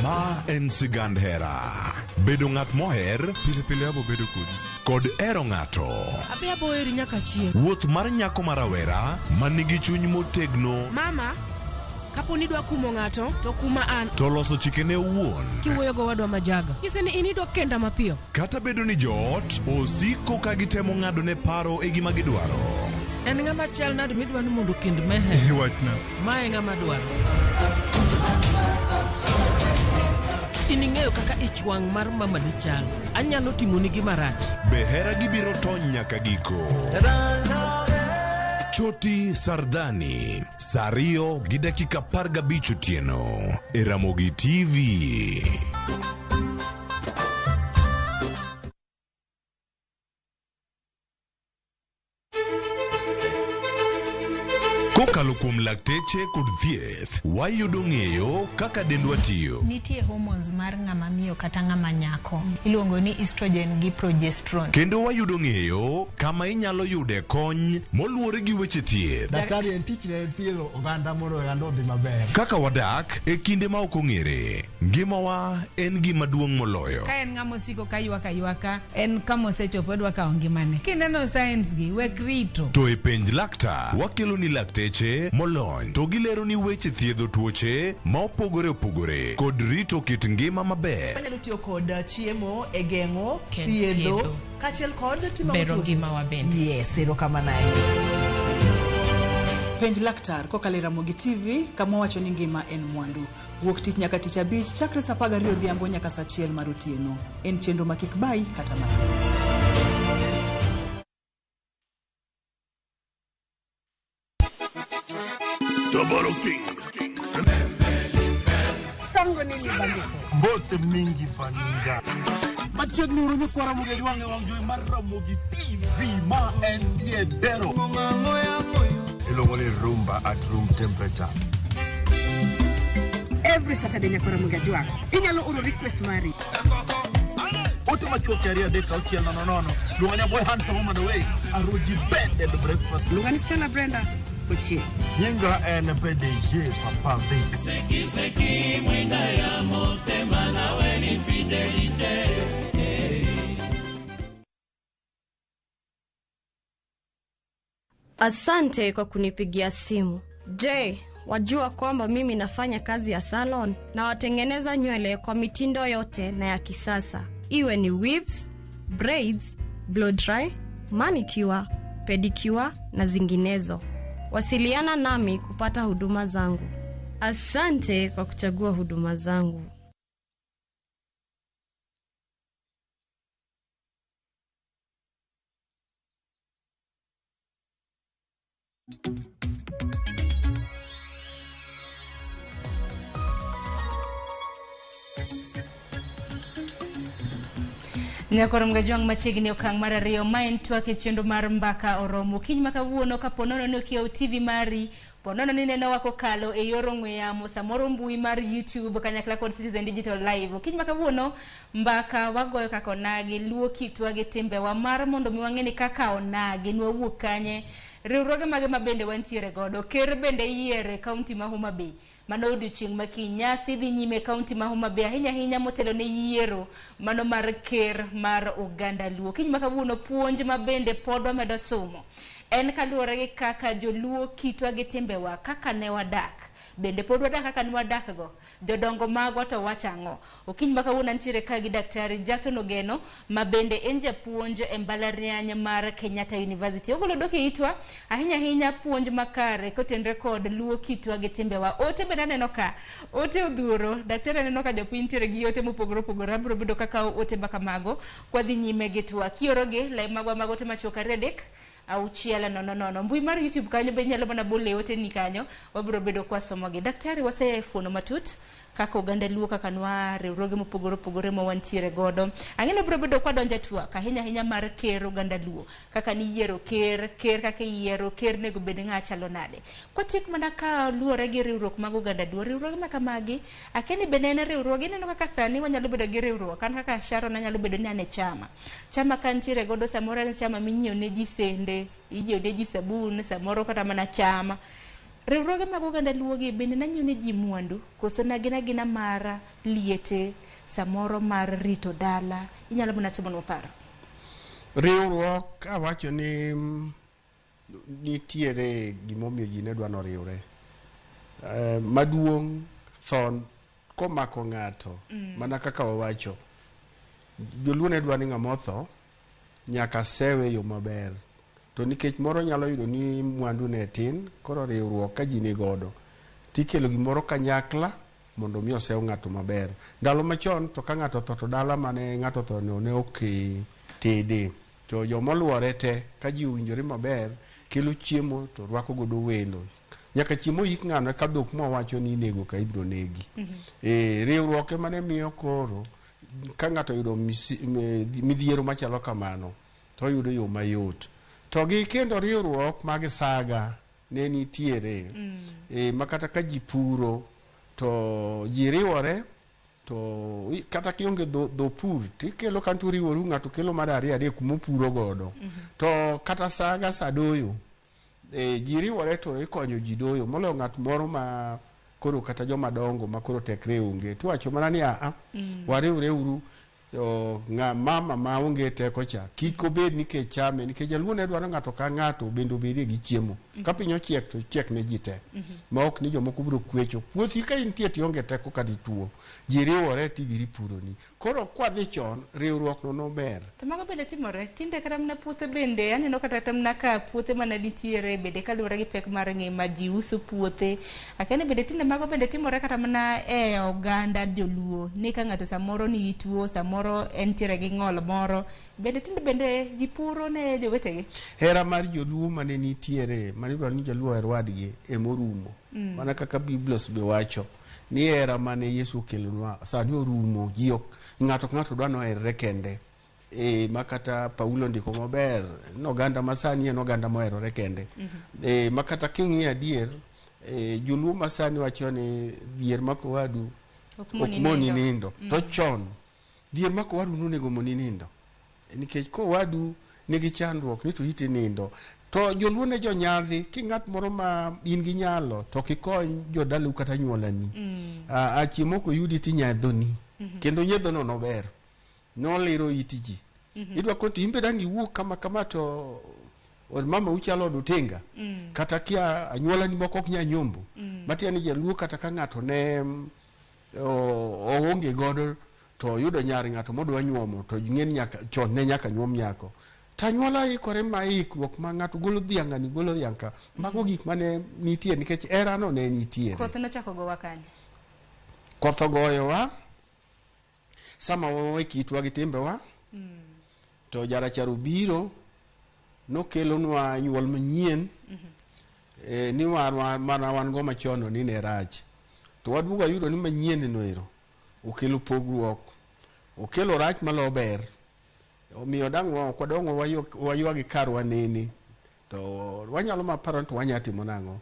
[SPEAKER 1] Ma en sigand hera. Bedo ng'at moher
[SPEAKER 11] Pile pile abo bedo kodi.
[SPEAKER 1] kod hero ng'ato.
[SPEAKER 12] Abi abo heri nyaka chieng'.
[SPEAKER 1] Wuoth mar nyako ma rawera ma nigi chuny motegno
[SPEAKER 12] Mama, kapo ni idwa kumo ng'ato, to kuma an.
[SPEAKER 1] to loso chikene owuon.
[SPEAKER 12] Kiwuoyo gowadwa majaga. Nyise ni in idwa kenda mapiyo.
[SPEAKER 1] Kata bedo ni joot osiko ka gitemo ng'adone paro e gima gidwaro.
[SPEAKER 12] En ng'ama chal nade midwa ni mondo okend Meher?
[SPEAKER 11] Wachna.
[SPEAKER 12] Ma e ng'ama dwaro. In ing'eyo kaka ich wang' mar mama ni chal. Anyalo timoni gima rach.
[SPEAKER 1] Be hera gibiro tony nyaka giko. Choti Sardani, saa 2:15 otieno e Ramogi TV. Kokalo kuom lakteche kod thieth, wayudo ng'eyo kaka dendwa tiyo.
[SPEAKER 13] Nitie hormones mar ng'ama miyo kata ng'ama nyako iluongo ni estrogen gi progesterone.
[SPEAKER 1] Kendo wayudo ng'eyo kama inyalo yude kony moluwore gi weche thieth.
[SPEAKER 14] Daktari en tich ne thiedho oganda mondo oganda odhi maber.
[SPEAKER 1] Kaka wadak e kinde ma ok ong'ere, ngimawa en gima duong' moloyo.
[SPEAKER 15] Ka en ng'ama osiko ka ywak aywaka, en kama osechopo odwa kawo ngimane. Kineno signs gi, wek rito.
[SPEAKER 1] To e penj laktar, wakelo ni lakteche molony to gilero ni weche thiedho tuoche ma opogore opogore kod rito kit ngima maber.
[SPEAKER 16] Wanyalo tiyo kod chiemo e geng'o, thiedho, kaachiel kod timo
[SPEAKER 15] Bero ngimawa bende.
[SPEAKER 16] Yes, erokamano ahinya. Penj laktar kokalo e Ramogi TV kama wacho ni ngima en mwandu. Wuok tich nyaka tich abich chakre saa 12 odhiambo nyaka saa 1 mar otieno. En chenro ma kik bayi kata matin.
[SPEAKER 1] Toboro King.
[SPEAKER 17] Sango nini bandiko?
[SPEAKER 18] Mbote mingi baninga. Machiegni uru nyikwa Ramogi Ajwang' e wang' jowi mar Ramogi TV ma entie dero. Iluongo ni rumba at room temperature.
[SPEAKER 17] Every Saturday nyaka Ramogi Ajwang'. Inyalo oro request mari.
[SPEAKER 18] Ote machuok 2 3 6 0 0. Luonga ni boy handsome woman away. Aruji bed and breakfast.
[SPEAKER 17] Luonga ni Stella Brenda Ochieng'.
[SPEAKER 18] Nyinga en PDG Papa Vic.
[SPEAKER 19] Seki seki mwinda ya motema nawe ni fidelite.
[SPEAKER 20] Asante kwa kunipigia simu. Je, wajua kwamba mimi nafanya kazi ya salon na watengeneza nywele kwa mitindo yote na ya kisasa. Iwe ni weaves, braids, blow dry, manicure, pedicure na zinginezo. Wasiliana nami kupata huduma zangu. Asante kwa kuchagua huduma zangu.
[SPEAKER 2] Nyakoro Mgajwang' machiegni okang' mar ariyo ma en twak e chenro mar mbaka oromo. Kiny ma kawuono kapo nono ni okiewo TV mari, po nono ni nenowa kokalo e yor ong'we yamo, samoro mbui mar YouTube kanyakla kod Citizen Digital Live. Kiny ma kawuono mbaka wagoyo kaka onagi, luo kitwa gi timbewa mar mondo mi wang'e ni kaka onagi, nwawuok kanye, riwruoge mage ma bende wantiere godo. Ker bende yiere kaunti ma Homa Bay. Mano odiochieng' ma kiny nyasi dhi nyime kaunti ma Homa Bay ahinya ahinya motelo ne yiero mano mar ker mar oganda Luo. Kiny ma kawuono puonj ma bende pod wamedo somo en kaluwore gi kaka joluo kitwa gi timbewa kaka ne wadak. Bende pod wadak kaka ne wadak go. Jodongo magwa to wacho ang'o? Okinyi ma kawuono antiere ka gi Daktari Jackton Ogeno ma bende en japuonj e mbalariany mar Kenyatta University. Ogolo dok e itwa ahinya ahinya puonj makare kotenre kod luo kitwa gi timbewa. Ote bende aneno ka ote odhuro. Daktari aneno ka jopiny nitiere gi ote mopogore opogore. Abiro bedo kaka ote ma kamago kwadhi nyime gi twak. Kiorogi lai magwa mag ote machuok 2 3 6 0 0. Mbui mar YouTube kanyo be inyalo mana bolo oteni kanyo, wabiro bedo kwasomogi. Daktari, wasefuono matut kaka oganda Luo, kaka nwa riwruoge mopogore opogore ma wantiere godo. Ang'e ni biro bedo kwadonjo e twak ahinya ahinya mar ker oganda Luo, kaka niyiero ker, ker kaka iyiero ker nego bed ng'a chalo nade. Kwatiek mana ka luwore gi riwruok mag oganda Luo, riwruoge ma kamagi, akia ni bende en riwruoge, ineno kaka sani wanyalo bedo gi riwruok, an kaka Sharon anyalo bedo ni an e chama. Chama ka nitiere godo samoro en chama minyiewo ne ji sende, inyiewo ne ji sabun, samoro kata mana chama. Riwruoge mag oganda Luo gi bende nanyiewo ne ji mwandu, koso ne gin agina mar liete, samoro mar rito dala, inyalo mana somonwa paro.
[SPEAKER 3] Riwruok awacho ni nitiere gimomiyo ji ne dwa noriwre. Maduong' tho komako ng'ato, mana kaka wawacho, joluo ne dwa ni ng'ama otho nyaka sewe e yo maber. To nikech moro nyalo yudo ni mwandu ne tin, koro riwruok ka ji ni godo, tikelo gimoro kanyakla mondo mi osew ng'ato maber. Ndalo machon to ka ng'ato otho to dala mane ng'ato otho no ne ok tede. To jomoluore te ka ji owinjore maber kelo chiemo to rwako godo welo. Nyaka chiemo yik ng'ano eka dhok mwawacho ni inego ka ibiro negi. Riwruok ema ne miyo koro ka ng'ato oyudo midhiero machalo kamano to oyudo yo mayot. To gi kendo riwruok mag saga ne nitiere. Ma kata ka ji puro to ji riwore to kata kionge dho pur tikelo kanto riworu ng'ato kelo mar ariyo adek kuma opuro godo. To kata saga sa doyo ji riwore to ikonyo ji doyo moloyo ng'at moro ma koro kata joma dongo ma koro tekre onge tiwacho mana ni aa wariwre uru ng'a mama ma onge teko cha kik obed nikech chame nikech jaluo ne dwaro ng'ato ka ng'ato bende obedie gi chiemo. Ka piny ochiek to chiek ne ji te. Ma ok ni jomoko biro kwecho. Puothi ka intie tionge teko kata ituo. Ji riwore tibiro ipuroni. Koro kwadhi chon riwruok no nober.
[SPEAKER 2] To mago bende timore, tinde kata mana puothe bende, aneno kata mana ka puothe mana nitiere bende kaluwore gi pek mar ngima ji uso puothe. Akia ni bende tinde mago bende timore kata mana e oganda joluo, ni ka ng'ato samoro nigi tuo, samoro entiere gi ng'ol moro, bende tinde bende ji puro ne jowetegi.
[SPEAKER 3] Hera mar joluo mane nitiere, mane idwaro ni jaluo oher wadgi emorumo. Mana kaka Biblos be wacho ni hera mane Yesu okelonwa sani orumo, ji ok ng'ato ka ng'ato dwa noherre kende. Ma kata Paulo ndiko maber ni oganda masani en oganda moherore kende. Ma kata king'iyo adier, joluo masani wacho ni dhier mako wadu
[SPEAKER 2] Ok
[SPEAKER 3] ok moni nindo. To chon dhier mako wadu nonego moni nindo. Nikech kowadu nigi chandruok ni to iti nindo. To joluo ne jonyadhi, ki ng'at moro ma in gi nyalo to ok ikony jodalau kata anyuolani. Chieng' moko oyudi tinyadhoni. Kendo nyiedhono nober. Noliro iti ji. Idwa koni to in be dang' iwuog kama kama to od mama uchalo od otenga. Kata kia anyuolani moko ok nyal nyombo. Matiende ni jaluo kata ka ng'ato ne oonge godo to oyudo nyar ng'ato modwa nyuomo to ng'e ni nyaka chon ne nyaka nyuom nyako. To anyuola ikore ma ikruok ma ng'ato golo dhiang' ng'ani golo dhiang' ka. Mago gik mane nitie nikech hera no ne nitiere.
[SPEAKER 2] Koth nochako gowa kanye?
[SPEAKER 3] Koth ogoyowa sama wawe kitwa gi timbewa. To jarachar obiro nokelonwa nyuol manyien. Ni mana wan go machon ni ne rach. To waduogo wayudo ni manyien no ero okelo pogruok, okelo rach malo ber. Omiyo dang' ok wadong' waywagi karwa nene. To wanyalo maparo ni to wanya timo nang'o.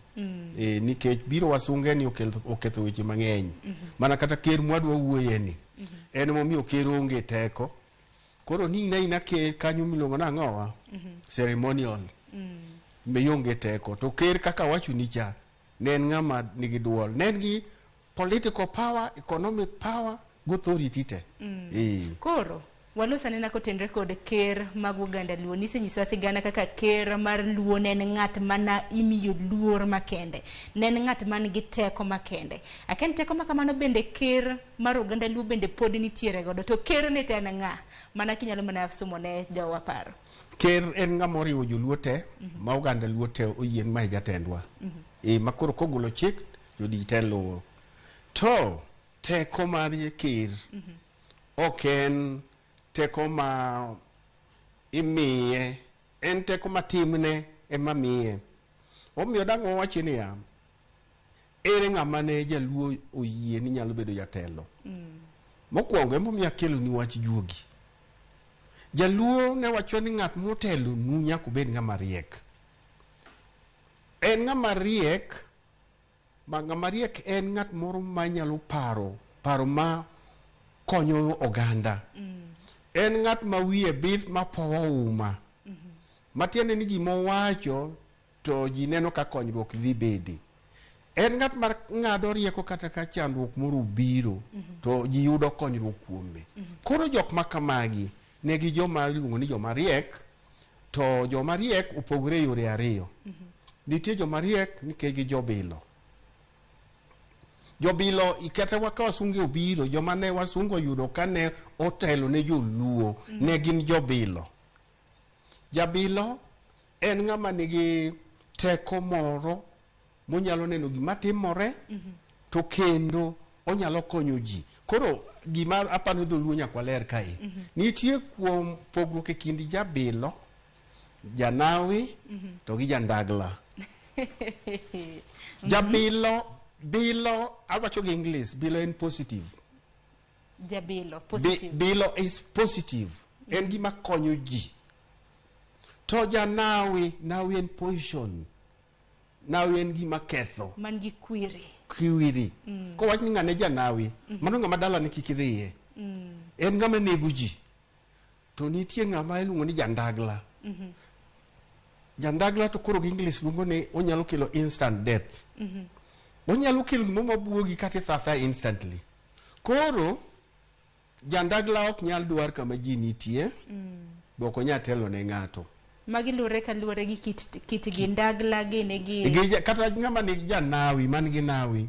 [SPEAKER 3] Nikech biro wasunge ni oketho weche mang'eny. Mana kata ker mwadwa wuoye ni. En momiyo ker onge teko. Koro ni ina ina ker kanyo miluongo nang'owa? Ceremonial. Be onge teko. To ker kaka wachoni cha, ne en ng'ama nigi duol. Ne en gi political power, economic power, gi authority te.
[SPEAKER 2] Koro, walos anena kotenre kod ker mag oganda Luo. Nisenyisowa sigana kaka ker mar Luo ne en ng'at mana imiyo luor makende. Ne en ng'at man gi teko makende. Akia ni teko makamano bende ker mar oganda Luo bende pod nitiere godo. To ker ni to en ng'a? Mana kinyalo mana somo ne jowa paro.
[SPEAKER 3] Ker en ng'ama oriwo joluo te, ma oganda Luo te oyie ma e jatendwa. Ma koro kogolo chik, jodi te luwo. To teko mar ker ok en teko ma imiye En teko ma timne ema miye. Omiyo dang' wawachi niya, ere ng'ama ne jaluo oyie ni nyalo bedo jatelo? Mokwongo emomiyo akeloni wach juogi. Jaluo ne wacho ni ng'at motelonu nyaka obed ng'ama riek. En ng'ama riek, ma ng'ama riek en ng'at moro manyalo paro, paro ma konyo oganda. En ng'at ma wiye bith ma powo uma. Matiende ni gima owacho to ji neno ka konyruok dhi bede. En ng'at ma ng'ado rieko kata ka chandruok moro obiro to ji yudo konyruok kuome. Koro jok ma kamagi ne gi joma iluongo ni joma riek, to joma riek opogore e yore ariyo. Nitie joma riek nikech gi jobilo. Jobilo kata ka wasunge obiro, joma ne wasungu oyudo kane otelo ne joluo ne gin jobilo. Jabilo en ng'ama nigi teko moro monyalo neno gima timore to kendo onyalo konyo ji. Koro gima aparo ni dholuo nyaka waler kae. Nitie kuom pogruok e kind jabilo, janawi to gi jandagla. Jabilo, bilo, awacho gi English, bilo en positive.
[SPEAKER 2] Jabilo, positive.
[SPEAKER 3] Bilo is positive. En gima konyo ji. To janawi, nawi en poison. Nawi en gima ketho.
[SPEAKER 2] Man gi kwiri.
[SPEAKER 3] Kwiri. Kowach ni ng'ane janawi, mano ng'ama dalane kik idhiye. En ng'ama nego ji. To nitie ng'ama iluongo ni jandagla. Jandagla to koro gi English luongo ni onyalo kelo instant death. Onyalo kelo gimoro mabuogi kata itho athoya instantly. Koro jandagla ok nyal dwar kama ji nitie, be ok onyal telo ne ng'ato.
[SPEAKER 2] Magi luwore kaluwore gi kit kitgi ndagla gini gi
[SPEAKER 3] Gi kata ng'ama nigi janawi man gi nawi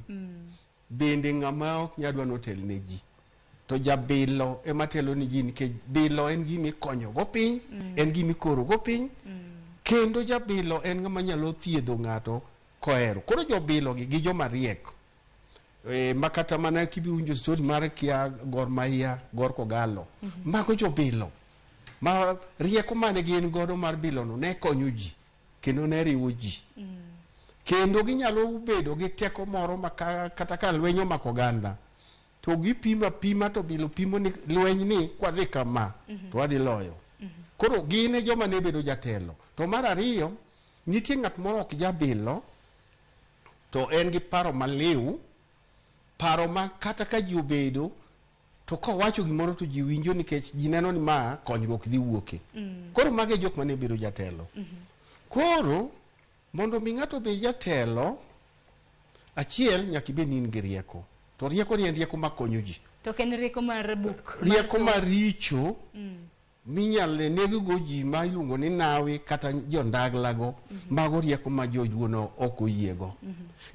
[SPEAKER 3] bende ng'ama ok nyal dwa notel ne ji. To jabilo ema telo ni ji nikech bilo en gima ikonyo go piny, en gima ikoro go piny, kendo jabilo en ng'ama nyalo thiedho ng'ato kohero. Koro jobilo gi gi joma riek. Ma kata mana kibiro winjo story mar kia Gor Mahia, Gor Kogalo. Mago jobilo. Ma rieko mane gin godo mar bilo no ne konyo ji kendo ne riwo ji. Kendo ginyalo bedo gi teko moro ma kata ka lweny omako oganda to gipimo apima to bilo pimo ni lweny ni kwadhi kama to wadhi loyo. Koro gin e joma ne bedo jatelo. To mar ariyo, nitie ng'at moro ok jabilo to en gi paro maliw, paro ma kata ka ji obedo to kowacho gimoro to ji winjo nikech ji neno ni ma konyruok dhi wuoke. Koro mago e jok mane bedo jatelo. Koro mondo mi ng'ato obed jatelo, achiel nyaka ibed ni in gi rieko. To rieko ni en rieko makonyo ji.
[SPEAKER 2] To ok en rieko mar buk.
[SPEAKER 3] Rieko maricho minyalo neg go ji ma iluongo ni nawi kata jondagla go, mago rieko ma joluo no ok oyiego.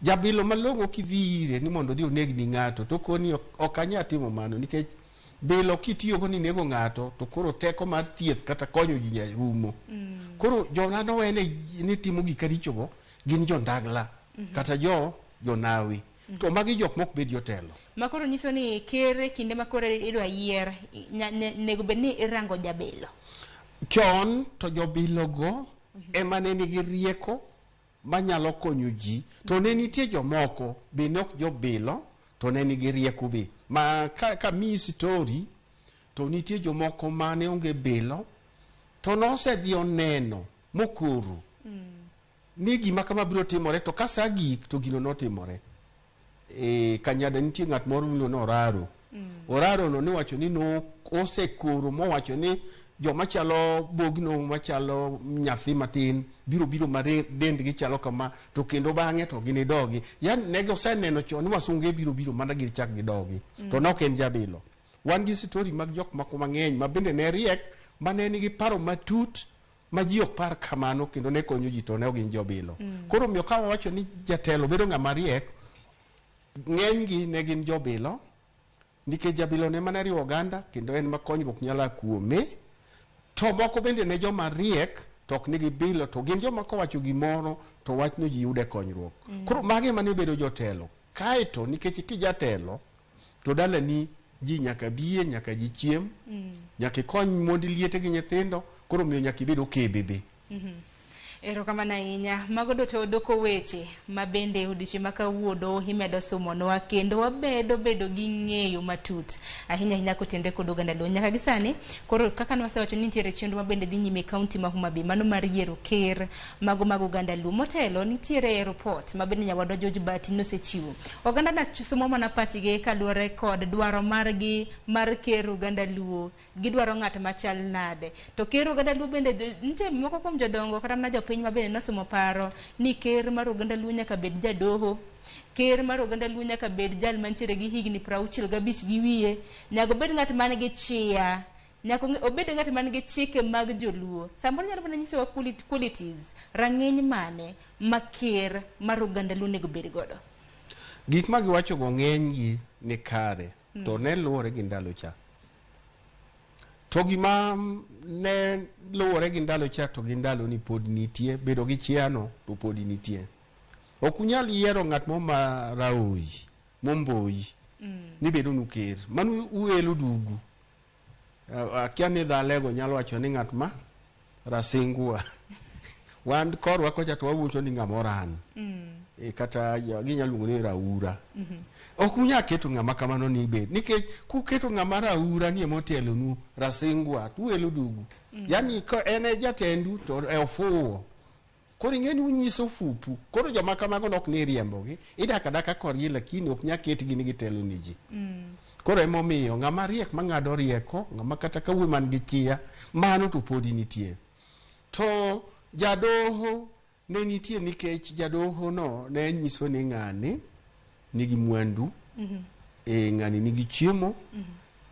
[SPEAKER 3] Jabilo malong'o kidhi ire ni mondo odhi onegni ng'ato to koni ok anyal timo mano nikech bilo kitiyogo ni nego ng'ato to koro teko mar thieth kata konyo ji rumo. Koro joma nowene ni timo gik richogo gin jondagla kata jo jonawi. To magi jok mok bed jotelo.
[SPEAKER 2] Ma koro nyiso ni ker kinde ma koro idwa yier nego bed ni irango jabilo.
[SPEAKER 3] Chon to jobilogo ema ne nigi rieko manyalo konyo ji to ne nitie jomoko be ne ok jobilo to ne nigi rieko be. Ma ka miyi story to nitie jomoko mane onge bilo to nosedhi oneno mokoro ni gima kama biro timore to ka sa gik to gino notimore. Kanyada nitie ng'at moro miluongo ni Oraro. Oraro no niwacho ni no osekoro mowacho ni joma chalo bogno machalo nyathi matin biro biro ma dendgi chalo kama to kendo bang'e to ginidogi. Yani ne giseneno chon ni wasunge biro biro mana gichak gidogi. To ne ok en jabilo. Wan gi story mag jok moko mang'eny ma bende ne riek ma ne nigi paro matut ma ji ok par kamano kendo ne konyo ji to ne ok gin jobilo. Koro omiyo ka wawacho ni jatelo bedo ng'ama riek, ng'enygi ne gin jobilo nikech jabilo ne mana riwo oganda kendo en ma konyruok nyalo a kuome. To moko bende ne joma riek to ok nigi bilo to gin joma kowacho gimoro to wachno ji yude konyruok. Koro magi ema ne bedo jotelo. Kaeto nikech kijatelo to dalani ji nyaka biye, nyaka ji chiem, nyaka ikony mond liete gi nyithindo, koro omiyo nyaka ibed okebe be.
[SPEAKER 2] Erokamano ahinya. Mago duto doko weche ma bende odiochieng' ma kawuono imedo somonwa kendo wabedo bedo gi ng'eyo matut ahinya ahinya kotenore kod oganda Luo. Nyaka gi sani, koro kaka nwasewacho ni nitiere chenro ma bende dhi nyime e kaunti ma Homa Bay, mano mar yiero ker mago mag oganda Luo. Motelo, nitiere report ma bende nyawadwa George Bati nosechiwo. Oganda na somo mana pachgi kaluwore kod dwaro margi mar ker oganda Luo. Gidwaro ng'at machal nade? To ker oganda Luo bende nitie moko kuom jodongo kata mana jopiny ma bende nosomo paro ni ker mar oganda Luo nyaka bed jadoho. Ker mar oganda Luo nyaka bed jal mantiere gi higni 65 gi wiye. Nyaka obed ng'at man gi chia. Nyaka obed ng'at man gi chike mag joluo. Samoro nyalo mana nyisowa qualities, rang'iny mane ma ker mar oganda Luo onego bed godo.
[SPEAKER 3] Gik ma giwachogo ng'enygi ni kare to ne luwore gi ndalo cha. To gima ne luwore gi ndalo cha to gi ndalo ni pod nitie, bedo gi chiano to pod nitie. Ok unyal yiero ng'at mo ma raoyi, momboyi, ni bedo nu ker. Mano uelo dugu. Akia ni dhalego nyalo wacho ni ng'at ma rasingwa. Wan korwa kocha to wawuocho ni ng'ama oran. Kata ginyalo luongo ni raura. Ok unyal keto ng'ama kamano ni bed. Nikech kuketo ng'ama raura ni emotelonu rasingwa, to uelo dugu. Yani ka en e jatendu to e ofuwo. Koro ing'e ni unyiso fupu. Koro joma kamago nok ni riembogi. Idak adaka korgi lakini ok nyal ketgi ni gitelo ni ji. Koro emomiyo ng'ama riek mang'ado rieko, ng'ama kata ka wuoyi man gi chia, mano to podi nitie. To jadoho ne nitie nikech jadoho no ne nyiso ni ng'ani nigi mwandu, ng'ani nigi chiemo,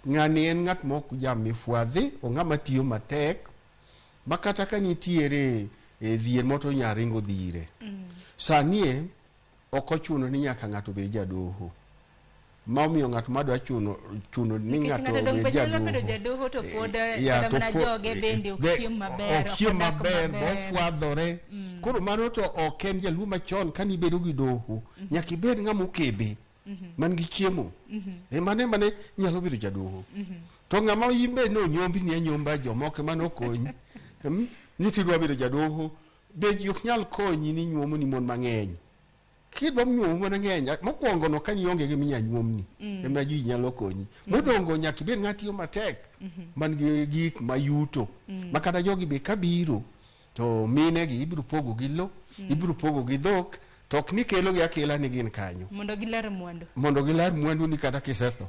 [SPEAKER 3] ng'ani en ng'at mok jamifwadhi, ong'ama tiyo matek, ma kata ka nitiere e dhier moro to onya ringo dhi ire. Sani e, ok ochuno ni nyaka ng'ato obed jadoho. Ma omiyo ng'at madwa chuno ni
[SPEAKER 2] Nikech
[SPEAKER 3] ng'ato
[SPEAKER 2] ng'ato dong'
[SPEAKER 3] obed
[SPEAKER 2] be nyalo bedo
[SPEAKER 3] jadoho.
[SPEAKER 2] jadoho to pod
[SPEAKER 3] Ya,
[SPEAKER 2] kata
[SPEAKER 3] to
[SPEAKER 2] mana joge bende ok chiem maber,
[SPEAKER 3] ok
[SPEAKER 2] ok
[SPEAKER 3] chiem
[SPEAKER 2] odak
[SPEAKER 3] maber,
[SPEAKER 2] maber.
[SPEAKER 3] bofwadhore. Koro mano to ok en jaluo machon kane ibedo gi doho. Nyaka ibed ng'ama okebe, man gi chiemo. Mano ema ne nyalo bedo jadoho. To ng'ama imbe ne onyombini anyomba jomoko ema nokonyi. Ni tidwa bedo jadoho, be ji ok nyal konyi ni nyuomo ni mon mang'eny. Kidwa nyuomo mon mang'eny, mokwongo no ka ionge gi minya nyuomni, ema ji nyalo konyi. Modongo nyaka ibed ng'at tiyo matek, man gi gik mayuto. Ma kata jogi be kabiro, to mine gi ibiro pogo gi lo, ibiro pogo gi dhok, to ok ni kelo gi akela ni gin kanyo.
[SPEAKER 2] Mondo gilar mwandu.
[SPEAKER 3] Mondo gilar mwandu ni kata kisetho.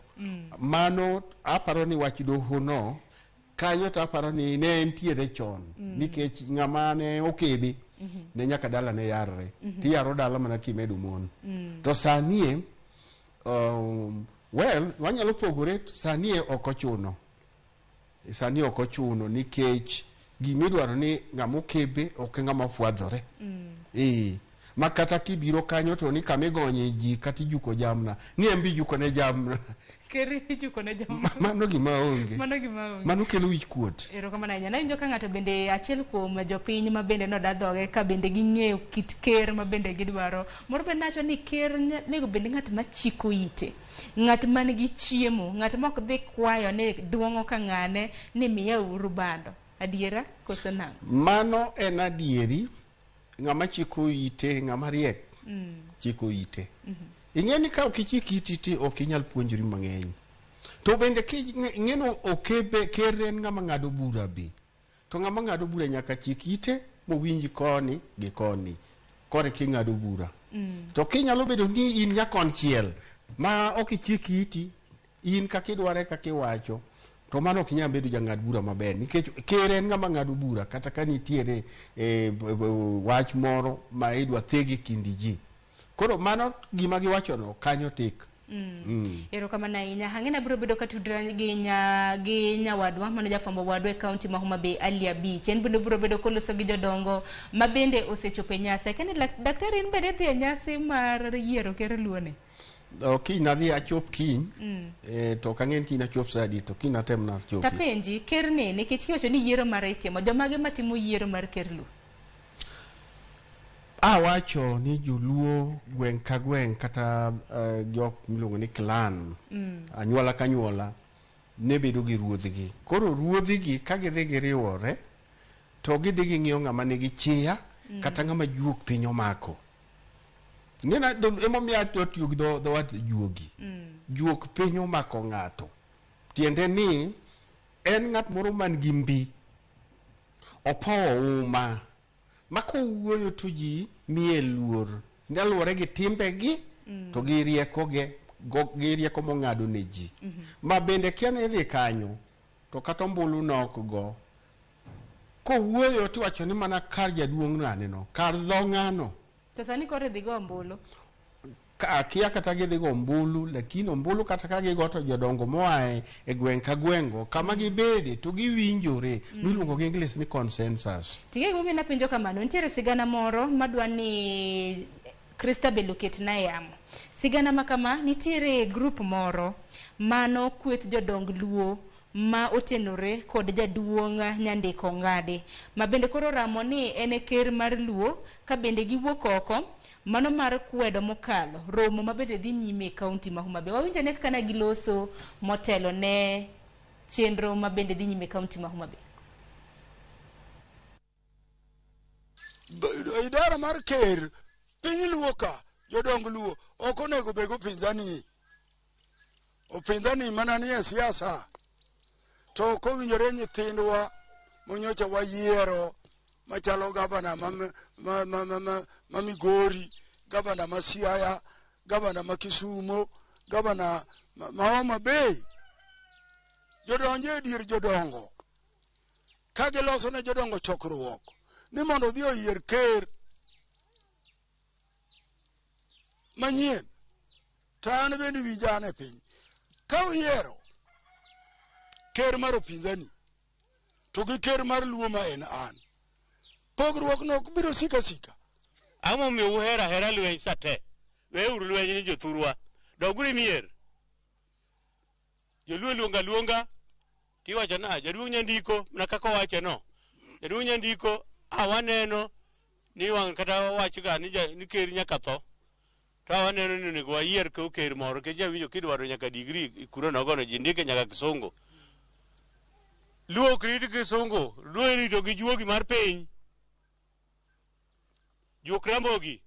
[SPEAKER 3] Mano aparo ni wach doho no, kanyo to aparo ni ne entiere chon. Nikech ng'ama ne okebe, ne nyaka dala ne yarre. Tiyaro dala mana kimedo mon. To sani e, well, wanyalo pogore, sani e ok ochuno. Sani ok ochuno nikech gimidwaro ni ng'ama okebe ok ng'ama fwadhore. Ma kata kibiro kanyo to ni kama igonye ji kata ijuko jamna, ni en be ijuko ne jamna.
[SPEAKER 2] Ker ijuko ne jamna.
[SPEAKER 3] Mano gima onge.
[SPEAKER 2] Mano gima onge.
[SPEAKER 3] Mano kelo wich kuot.
[SPEAKER 2] Erokamano ahinya. Nawinjo ka ng'ato bende achiel kuom jopiny ma bende noda dhoge ka bende ging'eyo kit ker ma bende gidwaro. Moro bende nawacho ni ker onego bed ng'at ma chiko ite. Ng'at man gi chiemo, ng'at ma ok dhi kwayo ni duong'o ka ng'ane ni miya uru bando. Adiera koso nang'o?
[SPEAKER 3] Mano en adieri. Ng'ama chiko ite, ng'ama riek chiko ite. Ing'e ni ka ok ichik iti ti ok inyal puonjri mang'eny. To bende ing'e ni okebe ker en ng'ama ng'ado bura be. To ng'ama ng'ado bura nyaka chik ite mowinj koni gi koni. Kore king'ado bura. To kinyalo bedo ni in nyakonchiel ma ok ichik iti, in kaka idware kaka iwacho, to mano ok inyal bedo jang'ad bura maber. Nikech ker en ng'ama ng'ado bura kata ka nitiere wach moro ma idwa theg e kind ji. Koro mano gima giwachono kanyo tik.
[SPEAKER 2] Erokamano ahinya. Ang'e abiro bedo katudra gi nyawadwa mano jafwambo wadwa e kaunti ma Homa Bay Ali Abich. En bende obiro bedo koloso gi jodongo ma bende osechopo e nyasi. Akia ni daktari in bende idhi e nyasi mar yiero ker Luo ni?
[SPEAKER 3] Kiny adhi achop kiny. To ok ang'e ni kiny achop saa adi, to kiny atem na achopi.
[SPEAKER 2] Tapenji, ker ni nikech iwacho ni yiero mare itimo, jomage matimo yiero mar ker Luo?
[SPEAKER 3] Awacho ni joluo gweng' ka gweng' kata jok miluongo ni clan, anyuola ka anyuola ne bedo gi ruodhgi. Koro ruodhigi ka gidhi giriwore To gidhi ging'iyo ng'ama nigi chia kata ng'ama juok piny omako. Ng'ena emomiyo atiyo gi dho wach juogi. Juok piny omako ng'ato. Tiende ni en ng'at moro man gi mbi. Opowo uma. Ma kowuoyo to ji miye luor. Kaluwore gi timbegi to gi riekoge gi rieko mong'ado ne ji. Ma bende kia ni idhi kanyo to kata ombulu nok go. Kowuoyo tiwacho ni mana kar jaduong' ng'ane no, kar dho ng'ano.
[SPEAKER 2] To sani koro idhi go ombulu.
[SPEAKER 3] Akia kata gidhi go ombulu, lakini ombulu kata ka gigo to jodongo moa e gweng' ka gweng'go kama gibede to giwinjore miluongo gi English ni consensus.
[SPEAKER 2] Ting'e gimomiyo napenjo kamano, nitiere sigana moro madwa ni Christabel oketna e yamo. Sigana ma kama, nitiere group moro mano kweth jodong Luo ma otenore kod jaduong' Nyandiko Ongadi, ma bende koro ramo ni en e ker mar Luo ka bende giwuok oko mano mar kwedo mokalo romo ma bende dhi nyime e kaunti ma Homa Bay. Wawinjo ane kaka ne giloso motelo ne chenro ma bende dhi nyime e kaunti ma Homa Bay.
[SPEAKER 11] Idara mar ker piny Luo ka, jodong Luo ok onego bed upinzani. Upinzani mana ni e siasa. To ok owinjore nyithindwa monyocha wayiero machalo gavana ma Migori, gavana ma Siaya, gavana ma Kisumo, gavana ma Homa Bay. Jodonje e dier jodongo. Ka giloso ne jodongo chokruok ni mondo odhi oyier ker manyien, to an bende winja an e piny. Ka uyiero ker mar upinzani to gi ker mar Luo ma en an, pogruok no ok biro sika sika.
[SPEAKER 21] Ang'o momiyo uhero ahera lweny sa te? Weuru lweny ni jothurwa. Doguru e mier. Joluo luonga luonga tiwacho na jaduong' nyandiko mana kaka owache no. Jaduong' nyandiko a waneno ni wang' kata wachga ni ker nyaka tho. To waneno ni onego wayier ker moro nikech awinjo kidwaro nyaka digri kuro nogono ji ndike nyaka kisungu. Luo ok rit kisungu, Luo irito gi juogi mar piny. Juok Ramogi,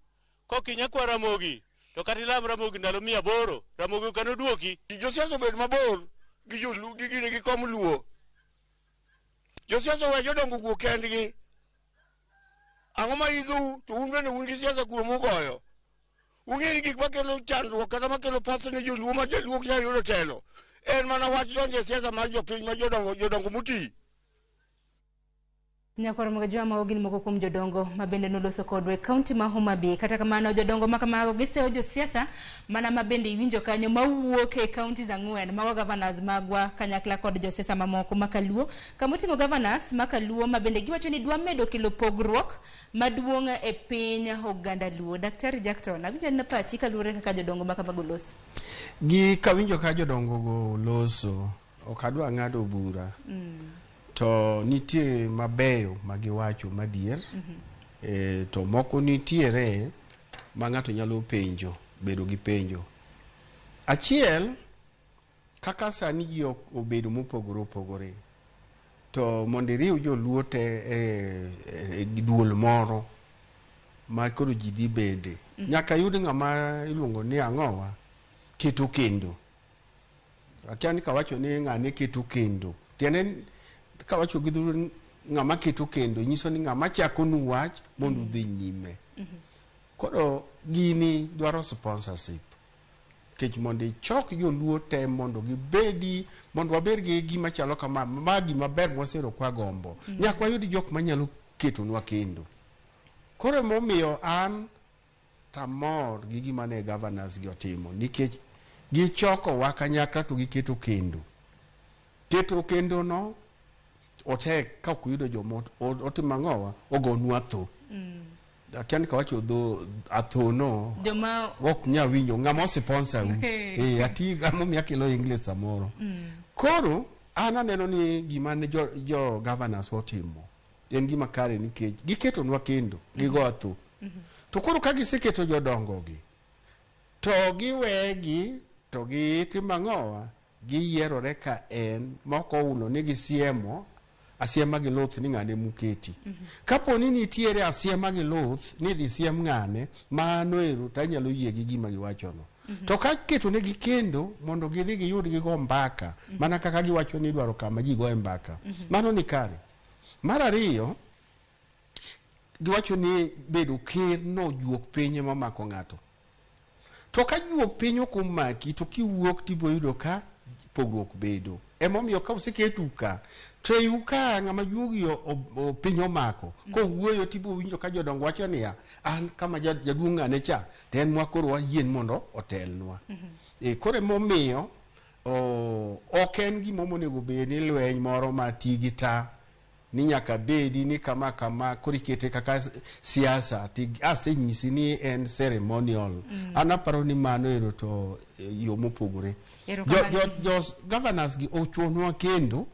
[SPEAKER 21] kokinya kwa Ramogi, to kata ilam Ramogi ndalo 800, Ramogi ok noduoki.
[SPEAKER 11] Josiasa obed mabor gi joluo gi gine gi kom Luo. Josiasa owe jodongo wuo kendgi. Ang'o ma idhou to un bende un gi siasa kuom ugoyo. Ung'e ni gik makelo chandruok kata makelo path ne joluo ma jaluo ok nyal yudo telo en mana wach donjo e siasa mar jopiny ma jodongo moti.
[SPEAKER 2] Nyakwar Mogajwa mago gin moko kuom jodongo ma bende noloso kodwa e kaunti ma Homa Bay. Kata kamano jodongo ma kamago giseyo josiasa mana ma bende iwinjo kanyo mawuok e counties 4 mago governors magwa kanyakla kod josiasa mamoko ma Kaluo. Kamoting'o governors ma Kaluo ma bende giwacho ni dwa medo kelo pogruok maduong' e piny oganda Luo. Daktari Jackton, awinjo ni pachi kaluwore kaka jodongo ma kamago loso.
[SPEAKER 3] Gi kawinjo ka jodongo go loso, ok adwa ng'ado bura. To nitie mabeyo magiwacho madier, to moko nitiere ma ng'ato nyalo penjo, bedo gi penjo. Achiel, kaka sani ji obedo mopogore opogore, to mondo iriw joluo te e duol moro ma koro ji dhi bede, nyaka yud ng'ama iluongo ni ang'owa keto kendo. Akia ni kawacho ni ng'ane keto kendo, tiende kawacho gi dholuo ng'ama keto kendo nyiso ni ng'ama chako nu wach mondo udhi nyime. Koro gini dwaro sponsorship. Nikech mondo ichok joluo te mondo gibedi, mondo wabed gi gima chalo kama, ma gima ber mwasero kwa gombo. Nyaka wayud jok manyalo ketonwa kendo. Koro emomiyo an tamor gi gima ne governors gi otimo, nikech gichoko wa kanyakla to giketo kendo. Keto kendo no otek ka ok oyudo joma otimo ang'owa ogonwa tho. Akia ni kawacho dho atho no
[SPEAKER 2] joma
[SPEAKER 3] ok nyal winjo ng'ama osponsor u. Ati emomiyo akelo English samoro. Koro an aneno ni gima ne jo governors otimo en gima kare nikech giketonwa kendo gigo atho. To koro ka giseketo jodongo gi to giwegi to gitimo ang'owa giyierore ka en mok ouno ni gisiemo asiema gi luth ni ng'ane muketi. Kapo ni nitiere asiema gi luth ni idhi siem ng'ane, mano ero to anyalo yie gi gima giwachono. To ka ketonegi kendo mondo gidhi giyud gigo mbaka, mana kaka giwacho ni idwaro kama ji goye mbaka, mano ni kare. Mar ariyo, giwacho ni bedo ker no juok piny ema omako ng'ato. To ka juok piny ok omaki to kiwuok tibiro yudo ka pogruok bedo. Emomiyo ka oseketu ka, to eiu ka ng'ama juogi piny omako, kowuoyo tibiro winjo ka jodongo wacho niya, an kama jaduong' ng'ane cha, to en mwa koro wayien mondo otelnwa. Koro emomiyo ok en gima onego bed ni lweny moro ma ti gi ta ni nyaka bedi ni kama kama koro ikete kaka siasa ti asenyisi ni en ceremonial. An aparo ni mano ero to yo mopogore. Jo governors gi ochuonwa kendo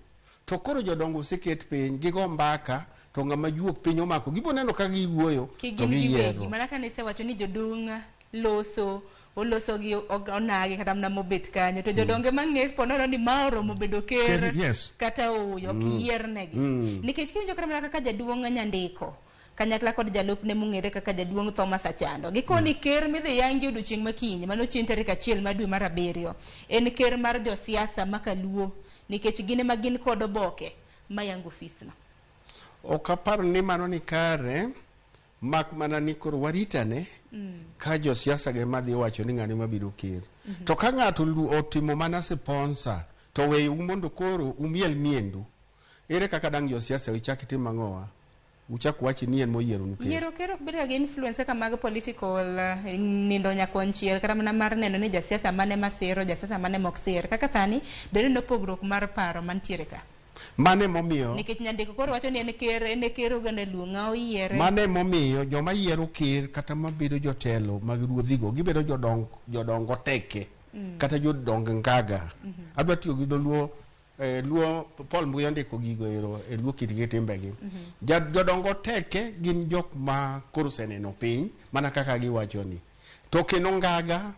[SPEAKER 3] to koro jodongo oseket piny gigo mbaka to ng'ama juok piny omako gibo neno ka giwuoyo to giyiero.
[SPEAKER 2] Mana ka nisewacho ni jodong loso oloso gi onagi kata mana mobet kanyo to jodonge mang'e po nono ni ma oromo bedo ker kata ooyo ok yiernegi. Nikech kiwinjo kata mana kaka jaduong' Nyandiko kanyakla kod jalupne mong'ere kaka jaduong' Thomas Achando gikoni ker midhi yangi odiochieng' makinyi mano chieng' tarik 1 mar dwe mar 7 en ker mar josiasa makaluo nikech gin ema gin kod oboke mayango ofisno.
[SPEAKER 3] Ok apar ni mano ni kare mak mana ni koro waritane ka josiasa ge madhi wacho ni ng'ane mabiro ker. To ka ng'ato otimo mana sponsor to weyo mondo koro umiel miendu. Ere kaka dang' josiasa uchak itim ang'owa? Uchak wach ni en moyiero nu ker.
[SPEAKER 2] Yiero ker ok bed ga gi influence kaka mag political nindo nyakonchiel kata mana mar neno ni jasiasa mane masiro jasiasa mane mok sir. Kaka sani bende pogruok mar paro mantiere ka.
[SPEAKER 3] Mane momiyo
[SPEAKER 2] nikech Nyandiko koro wacho ni en ker oganda Luo ng'a oyiere.
[SPEAKER 3] Mane momiyo joma yiero ker kata mabedo jotelo mag ruodhigo gibedo jodongo teke kata jodong ngaga. Adwa tiyo gi dholuo Luo Paul Mbuya ndiko gigo ero e Luo kitgi timbegi. Jodongo teke gin jok ma koro oseneno piny mana kaka giwacho ni. To kendo ngaga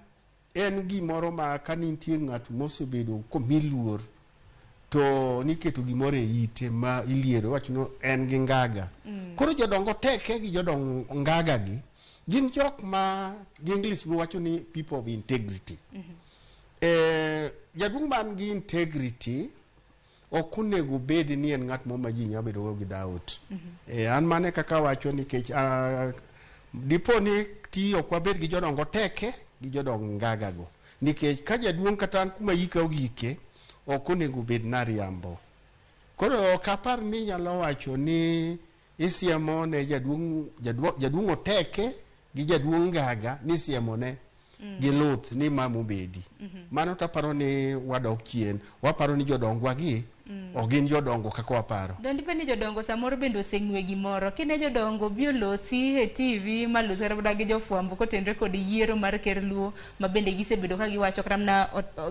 [SPEAKER 3] en gimoro ma ka nitie ng'at mosebedo komi luor to niketo gimoro e ite ma iliero iwacho ni en gi ngaga. Koro jodongo teke gi jodong ngaga gi gin jok ma gi English wacho ni people of integrity. Jaduong' man gi integrity ok onego bed ni en ng'at moro ma ji nyalo bedo go gi doubt. An mane kaka wacho nikech dipo ni ti ok wabed gi jodongo teke gi jodong ngaga go. Nikech ka jaduong' kata an kuma ika ogike ok onego bed nariambo. Koro ok apar ni nyalo wacho ni isiemo ne jaduong' oteke gi jaduong' ngaga ni isiemo ne gi luth ni ma mobedi. Mano taparo ni wadok chien, waparo ni jodongwa gi ok gin jodongo kaka waparo.
[SPEAKER 2] Dondi bende jodongo samoro bende oseng'we gimoro. Kine jodongo bi olosi e TV malosi kata mana gi jofwambo kotenore kod yiero mar ker Luo ma bende gisebedo ka giwacho kata mana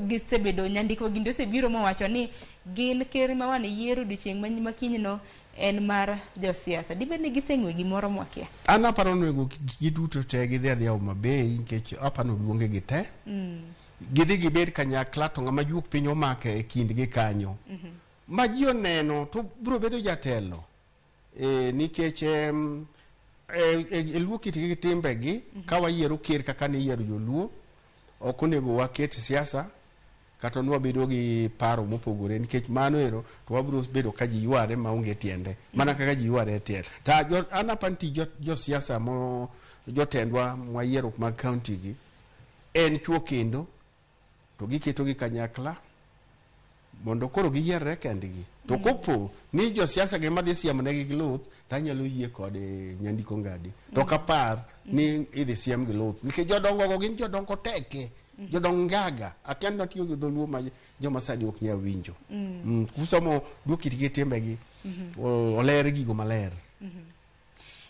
[SPEAKER 2] gisebedo Nyandiko ginde osebiro mowacho ni gin ker ma wan yiero odiochieng' makinyno en mar josiasa. Dibed ni giseng'we gimoro mwakia?
[SPEAKER 3] An aparo ni onego giduto te gidhi adhiya Homa Bay nikech aparo ni oluonge gi te. Gidhi gibed kanyakla to ng'ama juok piny omake e kindgi kanyo. Ma ji oneno to biro bedo jatelo. Nikech e Luo kitgi gi timbegi ka wayiero ker kaka ne iyiero joluo ok onego waket siasa kata nwabedo gi paro mopogore nikech mano ero to wabiro bedo ka ji yware maonge tiende mana kaka ji yware e tiel. Ta an aparo ni josiasa mo jotendwa mwayiero mag county gi en chuo kendo to giketo gi kanyakla mondo koro giyierre kendgi. To kopo ni josiasa gi madhi siemo negi gi luth to anyalo yie kod Nyandiko Ngadi. To ok apar ni idhi siem gi luth nikech jodongo go gin jodongo teke. Jodong ngaga akia ni watiyo gi dholuo ma joma sani ok nyal winjo. Kusomo luo kitgi timbegi oler gigo maler.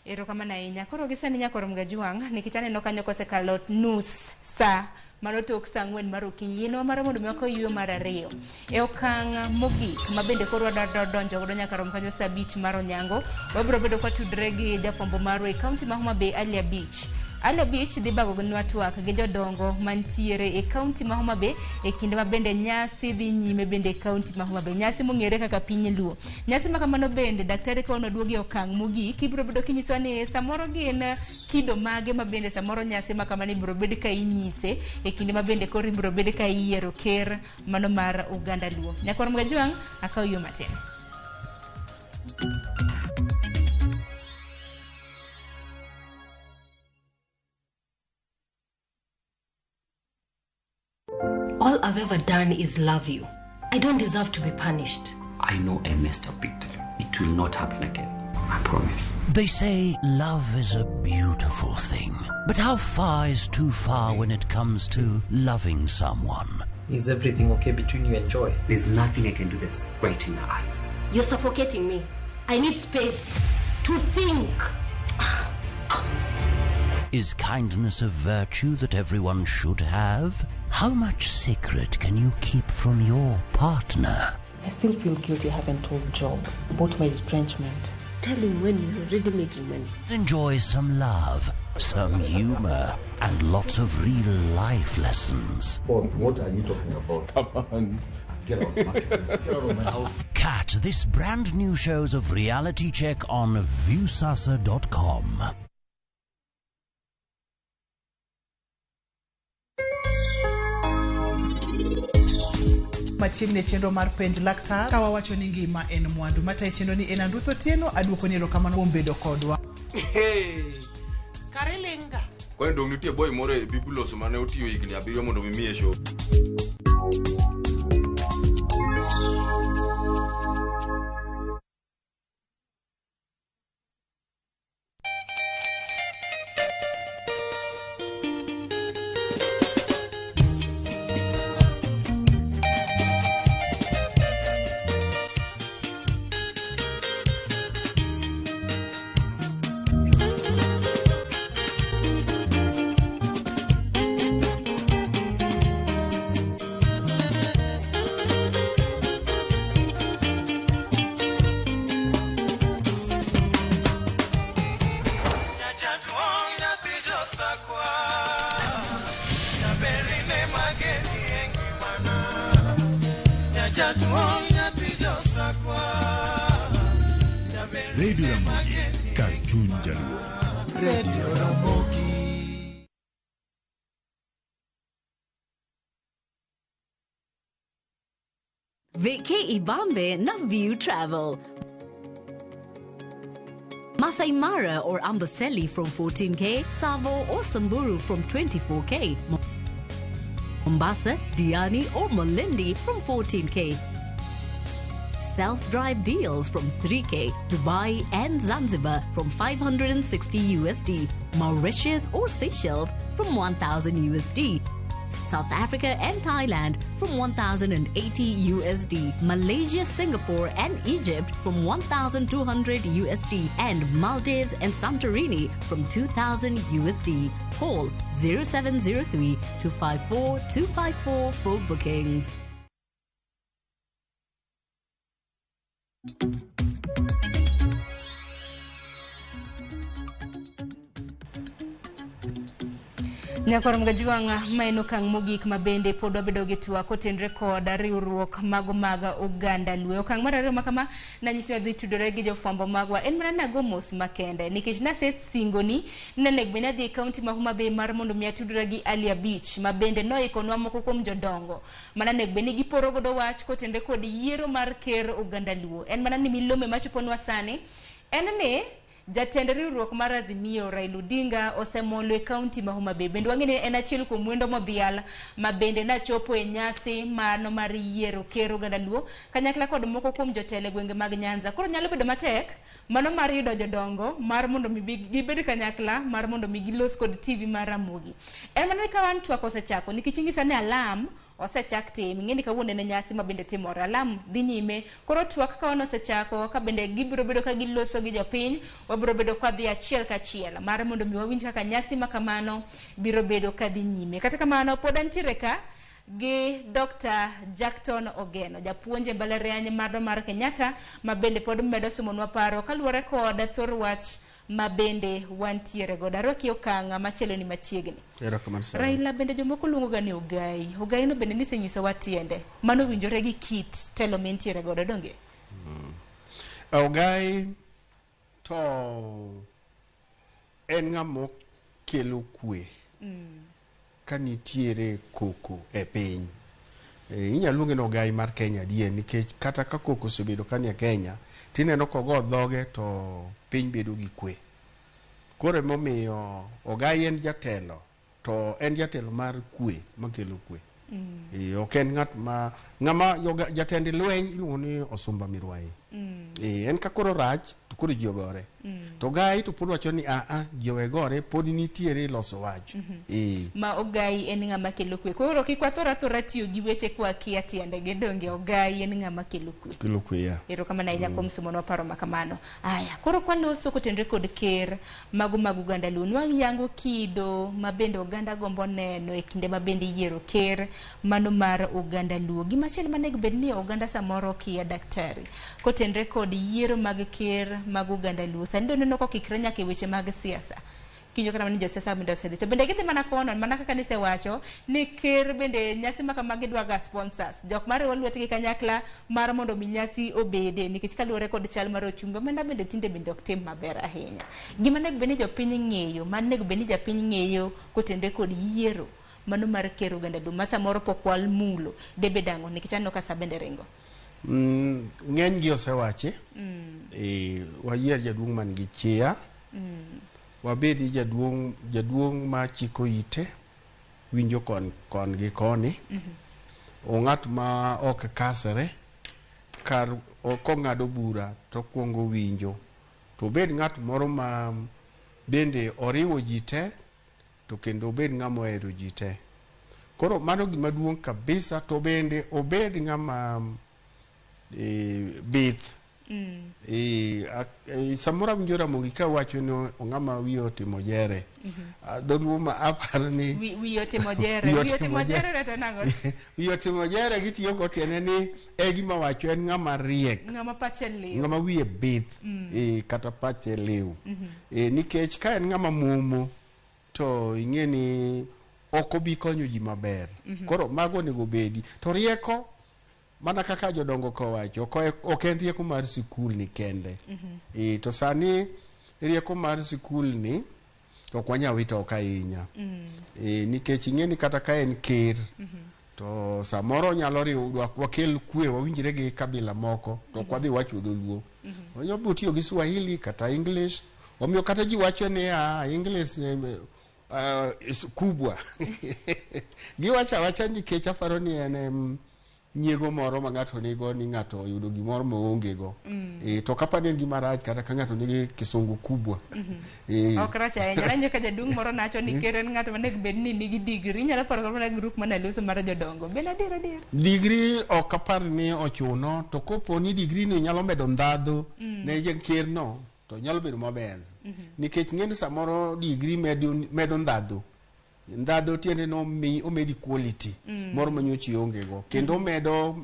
[SPEAKER 2] Erokamano ahinya. Koro gi sani nyakor Mgajuang' nikech aneno kanyo kosekalo nus sa mano tok sa 4 mar okinyi. Yienwa mar mondo mi wakaw yueyo mar 2 e okang' mogik ma bende koro wadwa donjo godo nyaka rom kanyo sa 5 mar onyango. Wabiro bedo ka watudre gi jafwambo marwa e kaunti ma Homa Bay Ali Abich. Ali Abich dhi bagonwa twak gi jodongo mantiere e kaunti ma Homa Bay e kinde ma bende nyasi dhi nyime bende e kaunti ma Homa Bay, nyasi mong'ere kaka piny Luo. Nyasi ma kamano bende daktari ka oduogi e okang' mogik ibiro bedo kinyisowa ni samoro gin kido mage ma bende samoro nyasi ma kamano ibiro bed ka inyise e kinde ma bende koro ibiro bed ka iyiero ker mano mar oganda Luo. Nyakwar Mgajwang' akaw yo matin.
[SPEAKER 6] All I've ever done is love you. I don't deserve to be punished.
[SPEAKER 22] I know I messed up big time. It will not happen again. I promise.
[SPEAKER 23] They say love is a beautiful thing. But how far is too far when it comes to loving someone?
[SPEAKER 22] Is everything okay between you and Joy? There's nothing I can do that's right in her eyes.
[SPEAKER 6] You're suffocating me. I need space to think.
[SPEAKER 23] Is kindness a virtue that everyone should have? How much secret can you keep from your partner?
[SPEAKER 24] I still feel guilty I haven't told Job about my retrenchment.
[SPEAKER 6] Tell him when you're already making money.
[SPEAKER 23] Enjoy some love, some humor, and lots of real life lessons.
[SPEAKER 25] Paul, what are you talking about? Come on. Get out, Marcus. Get out of my house.
[SPEAKER 23] Catch this brand new shows of Reality Check on Viewsasa.com.
[SPEAKER 16] Machiegni e chenro mar Penj Laktar ka wawacho ni ngima en mwandu. Matayo chenro ni en Anruth Otieno, aduoko ni erokamano kuom bedo kodwa.
[SPEAKER 26] Hey, kare linga.
[SPEAKER 27] Kwani dong nitie boy moro e Biblos mane otiyo higni 7 mondo mi miye show.
[SPEAKER 1] Radio Ramogi, kar chuny Jaluo.
[SPEAKER 14] Radio Ramogi.
[SPEAKER 28] Vacay Ibambe na View Travel. Masai Mara or Amboseli from 14K, Savo or Samburu from 24K, Mombasa, Diani or Malindi from 14K. Self-drive deals from 3K, Dubai and Zanzibar from 560 USD, Mauritius or Seychelles from 1000 USD. South Africa and Thailand from 1080 USD, Malaysia, Singapore and Egypt from 1200 USD, and Maldives and Santorini from 2000 USD. Call 0703 254 254 for bookings.
[SPEAKER 2] Nyakwar Mgajwang' ma en okang' mogik ma bende pod wabedo gi twak kotenre kod riwruok mago mag oganda Luo. Okang' mar ariyo ma kama nanyiso ni adhi tudore gi jofwambo magwa en mana nago mos makende nikech nasesingoni ni onego bed ni adhi e kaunti ma Homa Bay mar mondo mi atudra gi Ali Abich ma bende noikonwa moko kuom jodongo mana onego bed ni giporo godo wach kotenre kod yiero mar ker oganda Luo. En mana ni milome machoponwa sani en ni jatend riwruok mar Azimio Raila Odinga osemolo e kaunti ma Homa Bay. Bende wang'e ni en achiel kuom wendo modhial ma bende nachopo e nyasi mano mar yiero ker oganda Luo kanyakla kod moko kuom jotelo e gwenge mag Nyanza. Koro nyalo bedo matek mano mar yudo jodongo mar mondo mi gibed kanyakla mar mondo mi gilos kod TV mar Ramogi. En mana ni ka wan twak osechako nikech ing'isa ni alam osechak tim, ing'e ni kawuono en nyasi ma bende timore, alam dhi nyime. Koro twak ka wan osechako ka bende gibiro bedo ka giloso gi jopiny, wabiro bedo ka dhi achiel kachiel mar mondo mi wawinj kaka nyasi ma kamano biro bedo ka dhi nyime. Kata kamano pod antiere ka gi Dr. Jackton Ogeno, japuonj e mbalariany marwa mar Kenyatta ma bende pod medo somonwa paro kaluwore kod thor wach ma bende wantiere godo. Arwaki okang' machielo ni machiegni.
[SPEAKER 3] Erokamano sana.
[SPEAKER 2] Raila bende jomoko luongo ga ni Ogai. Ogai no bende nisenyisowa tiende. Mano winjore gi kit telo mintiere godo donge?
[SPEAKER 3] Ogai to en ng'ama kelo kwe ka nitiere koko e piny. Inyalo luonge ni Ogai mar Kenya adier nikech kata ka koko osebedo ka nie Kenya tineno kogo dhoge to piny bedo gi kwe. Koro emomiyo Ogai en jatelo to en jatelo mar kwe makelo kwe. Ok en ng'at ma ng'ama jatend lweny iluongo ni Osumba Mirwayi. En ka koro rach to koro ji ogore. To Ogai to pod wacho ni a ji owe gore pod nitiere loso wach.
[SPEAKER 2] Ma Ogai en ng'ama kelo kwe. Koro kik wathor athora tiyo gi weche kwa kia tiendegi donge Ogai en ng'ama kelo kwe.
[SPEAKER 3] Kelo kwe ya.
[SPEAKER 2] Erokamano ahinya kuom somonwa paro ma kamano. Aya, koro kwaloso kotenore kod ker mago mag oganda Luo, nwayango kido ma bende oganda gombo neno e kinde ma bende iyiero ker mano mar oganda Luo. Gimachielo manego bed ni oganda samoro kia daktari kotenore kod yiero mag ker mag oganda Luo. Sani doneno kokikre nyaka e weche mag siasa. Kinyo kata mana ni josiasa bende osedhi. To bende gidhi mana kono, mana kaka nisewacho, ni ker bende nyasi ma kamagi dwa ga sponsors. Jok mariwo lwetgi kanyakla mar mondo mi nyasi obede, nikech kaluwore kod chal mar ochumi, omenda bende tinde bende ok tim maber ahinya. Gima onego bed ni jopiny ng'eyo, ma onego bed ni japiny ng'eyo kotenore kod yiero mano mar ker oganda Luo, ma samoro pok wamulo, debed ang'o? Nikech aneno ka sa bende ringo.
[SPEAKER 3] Ng'eny gi osewachi. Wayier jaduong' man gi chia. Wabed gi jaduong' ma chiko ite, winjo kon gi koni. Ong'at ma ok kasre, kar kong'ado bura to okuongo winjo. To obed ng'at moro ma bende oriwo ji te, to kendo obed ng'ama ohero ji te. Koro mano gima duong' kabisa, to bende obed ng'ama bith. Samoro awinjo Ramogi ka wacho ni ng'ama wiye otimo jere. Dholuo ma aparo ni
[SPEAKER 2] Wiye otimo jere.
[SPEAKER 3] Wiye
[SPEAKER 2] Wiye otimo
[SPEAKER 3] otimo
[SPEAKER 2] jere to nang'o?
[SPEAKER 3] Wiye otimo jere gitiyo go tiende ni e gima wacho en ng'ama riek.
[SPEAKER 2] Ng'ama pache liw.
[SPEAKER 3] Ng'ama wiye bith. Kata pache liw. Nikech ka en ng'ama momo to ing'e ni ok obi konyo ji maber. Koro mago onego bedi. To rieko mana kaka jodongo kowacho, ok en rieko mar sikul ni kende. To sani rieko mar sikul ni ok wanyal wito oko ahinya. Nikech ing'e ni kata ka en ker, to samoro onyalo riwo wakel kwe, wawinjre gi kabila moko, to ok wadhi wacho dholuo. Onyalo tiyo gi Swahili kata English. Omiyo kata ji wacho ni English kubwa. Giwacho awacha nikech aparo ni en nyiego moro ma ng'ato nigo ni ng'ato oyudo gimoro maonge go. To kapa ni en gima rach kata ka ng'ato nigi kisungu kubwa.
[SPEAKER 2] Ok rach ahinya. Nanyo ka jaduong' moro nacho ni ker en ng'at manego bed ni nigi degree. Inyalo paro kata mana group mane aloso mar jodongo. Bende adier adier?
[SPEAKER 3] Degree ok apar ni ochuno, to kopo ni degree ni nyalo medo ndhadhu ne jaker no, to nyalo bedo maber. Nikech ng'eni samoro degree medo ndhadhu. Ndhadhu tiende no omedi quality moro ma nyocha ionge go. Kendo omedo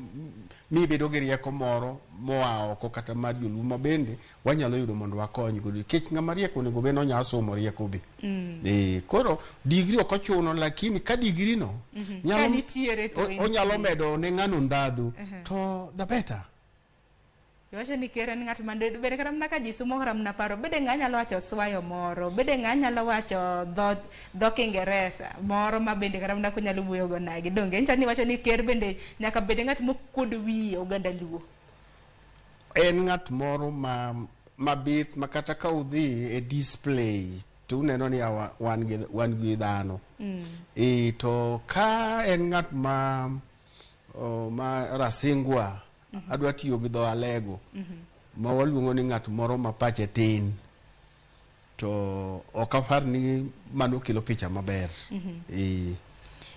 [SPEAKER 3] mi bedo gi rieko moro moa oko kata mar joluo ma bende wanyalo yudo mondo wakony godo. Nikech ng'ama riek onego bed ni onya somo rieko be. Koro degree ok ochuno, lakini ka degree no
[SPEAKER 2] Ka nitiere to en
[SPEAKER 3] onyalo
[SPEAKER 2] nitie.
[SPEAKER 3] medo ne ng'ano ndhadhu, to the better.
[SPEAKER 2] Iwacho ni ker en ng'at ma bende kata mana ka ji sumo kata mana paro, bende ng'a nyalo wacho swayo moro, bende ng'a nyalo wacho dho Kiingereza moro ma bende kata mana konyalo wuoyo go nagi. Donge en chal ni iwacho ni ker bende nyaka bed ng'at mokuodo wiye oganda Luo.
[SPEAKER 3] En ng'at moro mabith ma kata ka udhi e display to uneno ni wan gi dhano. To ka en ng'at ma rasingwa, adwa tiyo gi dho alego, ma waluongo ni ng'at moro ma pache tin, to ok apar ni mano kelo picha maber.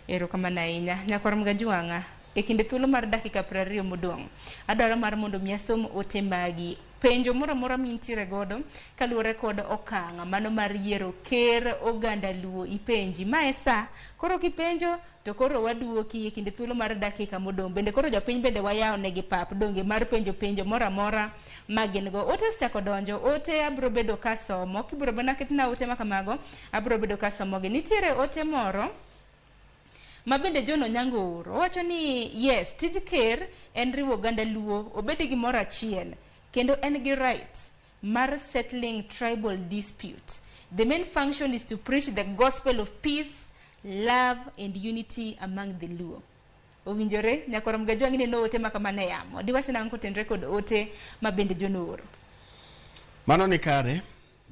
[SPEAKER 2] Erokamano ahinya. Nyakwar Mgajwang'a, e kinde thuolo mar dakika 20 modong', adwaro mar mondo mi asom ote magi. Penjo moro amora mintiere godo kaluwore kod okang' mano mar yiero ker oganda Luo ipenji. Ma e sa, koro kipenjo to koro waduoki e kinde thuolo mar dakika modong'. Bende koro jopiny bende wayawo negi pap donge mar penjo penjo moro amora ma gin go. Ote osechako donjo, ote abro bedo kasomo, kibro mana ketna ote ma kamago, abro bedo kasomogi. Nitiere ote moro ma bende John Onyango ooro. Owacho ni yes, tij ker en riwo oganda Luo obed gimoro achiel kendo en gi right mar settling tribal dispute. The main function is to preach the gospel of peace, love and unity among the Luo. Owinjore nyakwar Mgajwang' ni no ote ma kamano e yamo. Diwach nang'o kotenore kod ote ma bende John ooro?
[SPEAKER 3] Mano ni kare,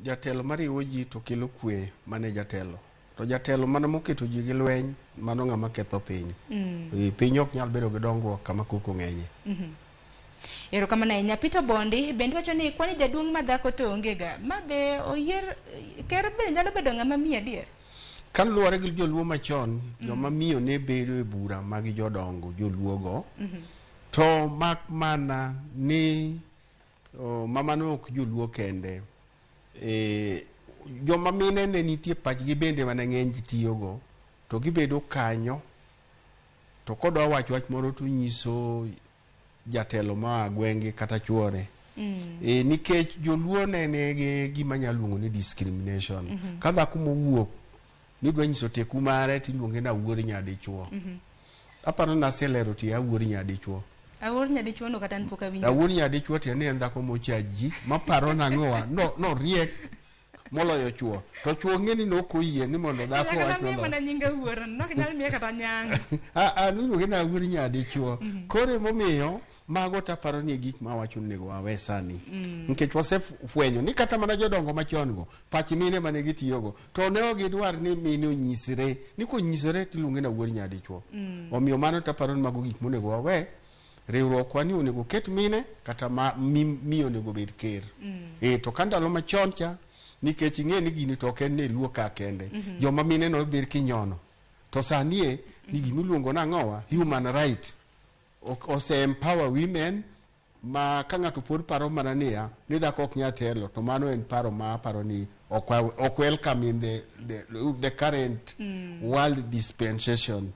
[SPEAKER 3] jatelo mariwo ji to kelo kwe mane jatelo. To jatelo mana moketo ji gi lweny, mano ng'ama ketho piny. Piny ok nyal bedo gi dongruok kama koko ng'enye.
[SPEAKER 2] Erokamano ahinya. Peter Bondi bende wacho ni kwani jaduong' ma dhako to onge ga. Ma be oyier ker be nyalo bedo ng'ama miyo adier?
[SPEAKER 3] Kaluwore gi joluo machon, joma miyo ne bedo e bura mag jodongo joluogo, to mak mana ni mamano ok joluo kende. Joma mine ne nitie pachgi bende mana ng'eny ji tiyogo, to gibedo kanyo, to kodwa wacho wach moro to nyiso jatelo ma gweng'gi kata chuore. Nikech joluo ne nigi gima nyalo luongo ni discrimination. Ka dhako mowuok nidwa nyiso teku mare tiluonge ni awuor nyadichuo. Aparo naselero tie awuor nyadichuo.
[SPEAKER 2] Awuor nyadichuo no kata an pok awinjo.
[SPEAKER 3] Awuor nyadichuo tiende ni en dhako mocha ji maparo nang'owa no noriek moloyo chuo. To chuo ng'e ni nok oyie ni mondo dhako
[SPEAKER 2] Nyaka
[SPEAKER 3] wach
[SPEAKER 2] namiye
[SPEAKER 3] moloyo.
[SPEAKER 2] mana nying awuor, nok nyal miye kata nyang.
[SPEAKER 3] Niluonge ni awuor nyadichuo. Koro emomiyo mago taparo ni e gik ma awacho ni onego wawe sani. Nikech wasefwenyo ni kata mana jodongo machon go, pach mine mane gitiyogo, to ne ok gidwar ni mine onyisre, ni konyisore tiluonge ni awuor nyadichuo. Omiyo mano taparo ni mago gik monego wawe. Riwruokwa ni onego ket mine kata ma miyo onego bed ker. To ka ndalo machon cha, nikech ing'e ni gini to ok en ne Luo ka kende. Joma mine no ber kinyono. To sani e, ni gimiluongo nang'owa, human right. Ose empower women ma ka ng'ato pod paro mana niya ni dhako ok nyal telo, to mano en paro ma aparo ni ok welcome in the current world dispensation.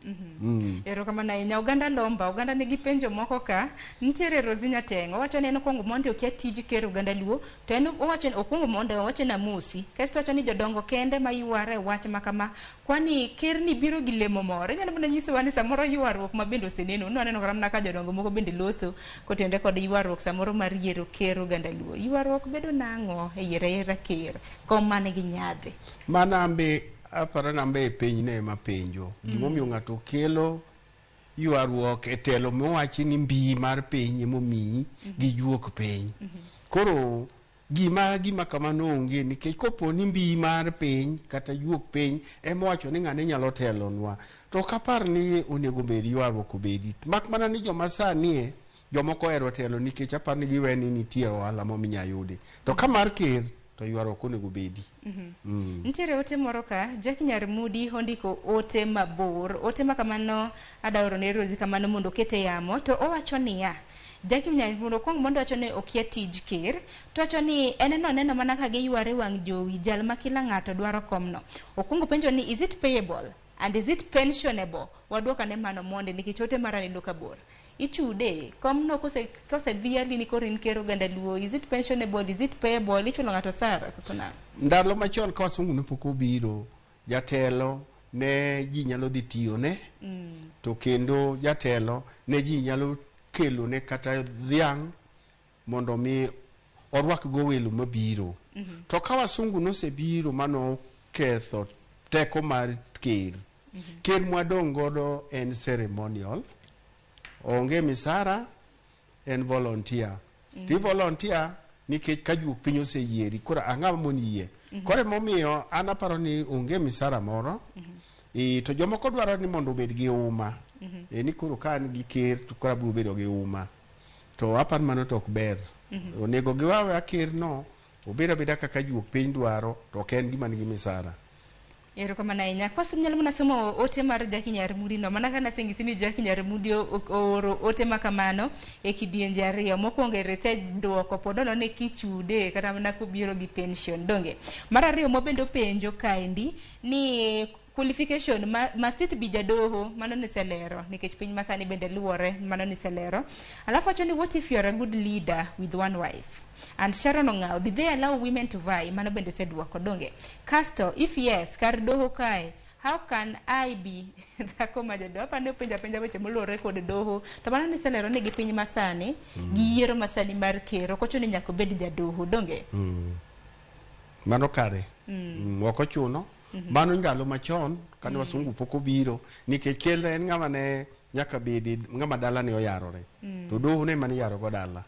[SPEAKER 2] Erokamano ahinya. Oganda Lomba, oganda nigi penjo moko ka. Nitiere Rosi Nyateng', owacho ni en okwongo mondi okia tij ker oganda Luo, to en owacho ni okwongo mondo owacho ni amosi. Kasto owacho ni jodongo kende ma yware wach ma kama, kwani ker ni biro gi lemo moro. Inyalo mana nyisowa ni samoro ywaruok ma bende oseneno, nwaneno kata mana ka jodongo moko bende loso kotenore kod ywaruok samoro mar yiero ker oganda Luo. Ywaruok bedo nang'o e yiero ayiera ker? Kom mane gi nyadhi?
[SPEAKER 3] Mana ambe aparo nambe e piny ne ema penjo. Gimomiyo ng'ato kelo ywaruok e telo mowachi ni mbii mar piny emomiyi gi juok piny. Koro gima kamano onge nikech kopo ni mbii mar piny kata juok piny ema owacho ni ng'ane nyalo telonwa, to ok apar ni onego bed ywaruok obedi. Mak mana ni joma sani e jomoko ohero telo nikech apar ni giwe ni nitie ohala moro minya yudi. To ka mar ker to ywaruok onego bedi.
[SPEAKER 2] Nitiere ote moro ka, Jack Nyarmudi ondiko ote mabor. Ote ma kamano ada oro ne Rosi kamano mondo okete yamo. To owacho niya, Jack Nyarmudi okwongo mondo owacho ni okia tij ker. To owacho ni en noneno mana ka giyware wang' jowi jal ma kila ng'ato dwaro komno. Okwongo penjo ni is it payable and is it pensionable? Waduok ane mano mondi nikech ote mara neno ka bor. Ichude komno kose dhiali ni koro in ker oganda Luo, is it pensionable, is it payable? Ichulo ng'ato osara koso nang'o?
[SPEAKER 3] Ndalo machon ka wasungu ne pok obiro, jatelo ne ji nyalo dhi tiyone, to kendo jatelo ne ji nyalo kelone kata dhiang' mondo mi orwak go welo mabiro. To ka wasungu nosebiro manoketho teko mar ker, ker mwadong' godo en ceremonial, onge misara, en volunteer. Ti volunteer nikech ka juok piny oseyieri, koro ang'ama mon yie. Koro emomiyo an aparo ni onge misara moro, to jomoko dwaro ni mondo obed gi uma. Ni koro ka an gi ker to koro abiro bedo gi uma. To aparo mano to ok ber. Onego giwawe ker no obed abeda kaka juok piny dwaro, to ok en gima nigi misara.
[SPEAKER 2] Erokamano ahinya. Kwase nyalo mana somo ote mar Jackie Nyarmudi no. Mana ka naseng'isi ni Jackie Nyarmudi ooro ote ma kamano e kidienje ariyo. Mokwongo ere duoko po nono ni kichude kata mana kobiro gi pension. Donge. Mar ariyo mobende openjo kaendi ni qualification ma, must it be jadoho mano niselero nikech piny masani bende luwore mano niselero alafu wacho ni what if you are a good leader with one wife and Sharon Ong'aw did they allow women to vie mano bende seduoko donge kasto if yes kar doho kae how can I be dhako ma jadoho apani openjo apenja weche moluwore kod doho to mano niselero ni gi piny masani gi yiero masani mar ker ok ochuno ni nyaka obed jadoho donge
[SPEAKER 3] Mano kare. Ok ochuno. Mano ndalo machon kane wasungu pok obiro nikech ker en ng'ama ne nyaka bedi ng'ama dalane oyarore. To doho ne ema iyaro go dala.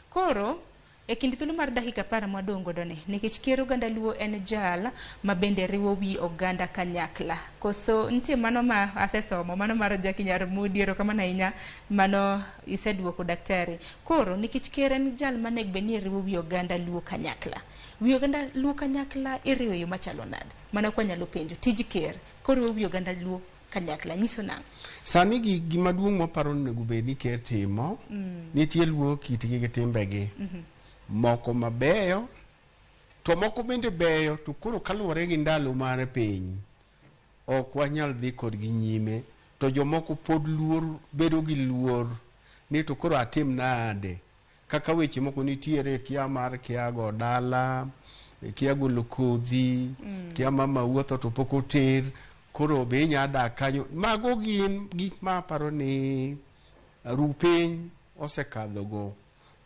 [SPEAKER 2] Koro e kind thuolo mar dakika 10 mwadong' godo ni nikech ker oganda luo en jal ma bende riwo wi oganda kanyakla koso nitie mano ma asesomo mano mar Jackie Nyarmudi erokamano ahinya mano iseduoko daktari koro nikech ker en jal manego bed ni riwo wi oganda luo kanyakla wi oganda luo kanyakla iriwo e yo machalo nade mano kwa nyalo penjo tij ker koriwo wi oganda luo kanyakla nyiso nang'o
[SPEAKER 3] Sani gi gima duong' maparo ni onego bed ni ker timo nitie luo kitgi gi timbegi. Moko mabeyo to moko bende beyo to koro kaluwore gi ndalo mar piny ok wanyal dhi kodgi nyime to jomoko pod luor bedo gi luor ni to koro atim nade kaka weche moko nitiere kia mar kia go dala kia golo kodhi kia mama wuotho to pok oter koro be inya dak kanyo mago gin gik ma aparo ni ru piny osekadho go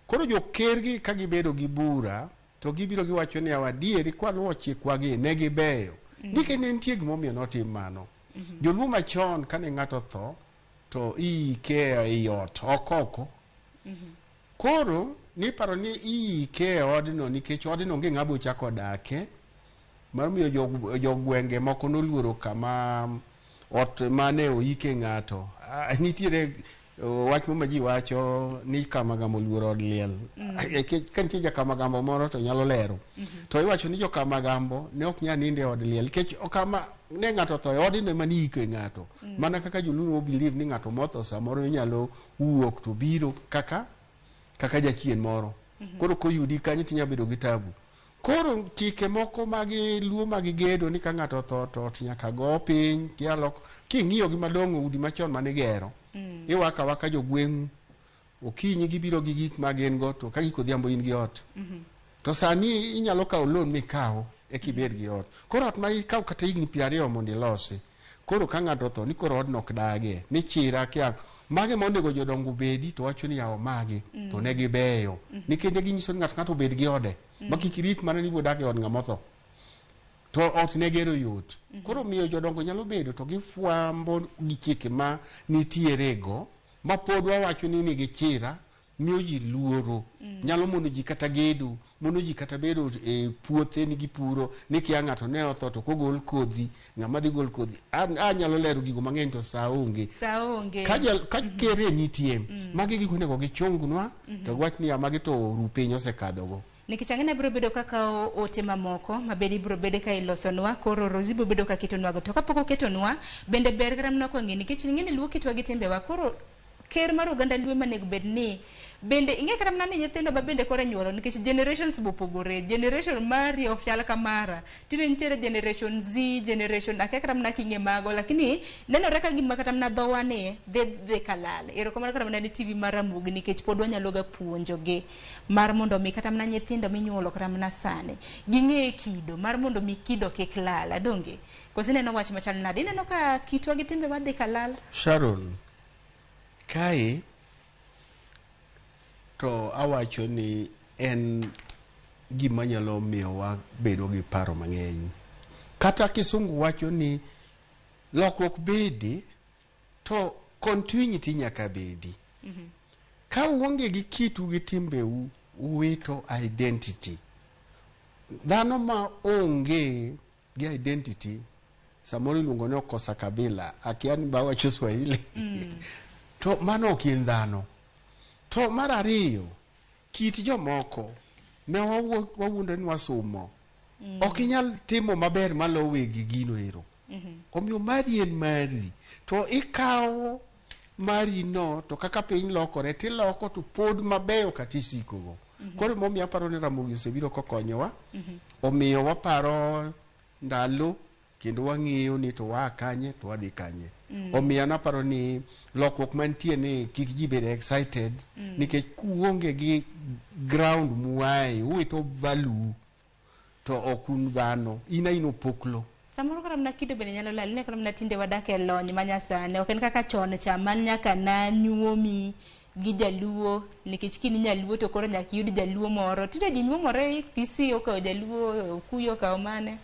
[SPEAKER 3] koro joker gi ka gibedo gi bura to gibiro giwacho ni awadieri kwaluwo chikwa gi ne gibeyo nikech ne nitie gimomiyo notim mano joluo machon kane ng'ato otho to iike ei ot ok oko koro niparo ni iike e odno nikech odno onge ng'ama chako dake mar miyo jogwenge moko noluoro kama ot mane oike ng'ato nitiere wach mo ma ji wacho ni Kamagambo oluoro od liel. Ka nitie jakamagambo moro to nyalo lero to iwacho ni jokamagambo ne ok nyal nindo e od liel nikech kama ne ng'ato otho e odno ema niike ng'ato mana kaka joluo believe ni ng'ato motho samoro inyalo wuok to biro kaka kaka jachien moro koro koyudi kanyo tinya bedo gi tabu koro chike moko mag luo mag gedo ni ka ng'ato otho to ot nyaka go piny kialok king'iyo gi malong'o udi machon mane igero iwako awaka jogweng'u okinyi gibiro gi gik ma gin go to ka gik odhiambo in gi ot to sani inyalo kawo loan mikaw eka ibed gi ot koro ot ma ikaw kata higni 20 mondo ilosi koro ka ng'ato otho ni koro odno ok dagie ni chira kia mage monego jodongo obedi to wacho ni yawa magi to ne gibeyo nikech ne ginyiso ni ng'ato ng'ato obed gi ode ma kik irit mana ni ibiro dak e od ng'ama otho to ot ne gero yot koro miyo jodongo nyalo bedo to gifwambo gi chike ma nitiere go ma pod wawacho ni nigi chira miyo ji luoro nyalo mono ji kata gedo mono ji kata bedo e puothe ni gipuro ni kia ng'ato ne otho to kogol kodhi ng'ama dhi gol kodhi anyalo lero gigo mang'eny to sa onge
[SPEAKER 2] sa onge
[SPEAKER 3] ka kere nitie magi gigo onego gichungnwa to giwach ni ya magi to ru piny osekadho go
[SPEAKER 2] nikech ang'e ni abiro bedo kakawo ote mamoko mabende ibiro bede ka ilosonwa koro Rosi biro bedo ka ketonwago to kapok oketonwa bende ber kata mana kwang'e nikech ing'e ni luo kitwa gi timbewa koro ker mar oganda luo ema onego bed ni bende ing'e kata mana ni nyithindo ma bende koro inyuolo nikech generations bopogore generation mari ok chal ka mara tinde nitiere generation Z generation akia kata mana king'e mago lakini nenore ka gima kata mana dhowa ni dhi kalal erokamano kata mana ne TV mar Ramogi nikech pod wanyalo ga puonjogi mar mondo mi kata mana nyithindo minyuolo kata mana sani ging'e kido mar mondo mi kido kik lal adonge koso ineno wach machal nade ineno ka kitwa gi timbewa dhi kalal
[SPEAKER 3] Sharon kae to awacho ni en gima nyalo miyowa bedo gi paro mang'eny kata kisungu wacho ni lokruok bede to continuity nyaka bedi ka uonge gi kitu gi timbeu uwito identity dhano ma onge gi identity samoro iluongo ni okosa kabila akia ni bawacho Swahili to mano ok en dhano to mar ariyo kit jomoko ne wawuondre ni wasumo Ok inyal timo maber malo wegi gino ero. Omiyo mari en mari. To ikawo mari no to kaka piny lokore tiloko to pod mabeyo kata isikogo. Koro emomiyo aparo ni Ramogi osebiro kokonyowa. Omiyo waparo ndalo kendo wang'iyo ni to waa kanye to wadhi kanye. Omiyo an aparo ni lokruok mantie ni kik ji bed excited nikech kuonge gi ground muaye uwito value to ok un dhano in aina opoklo.
[SPEAKER 2] Samoro kata mana kido bende nyalo lal. Ineno kata mana tinde wadak e lony manyasani. Ok en kaka chon cha man nyaka nanyuomi gi jaluo nikech kiny nyaluo to koro nyaka iyud jaluo moro. Tinde ji nyuomore Kisii okawo jaluo, Okuyu okawo mane.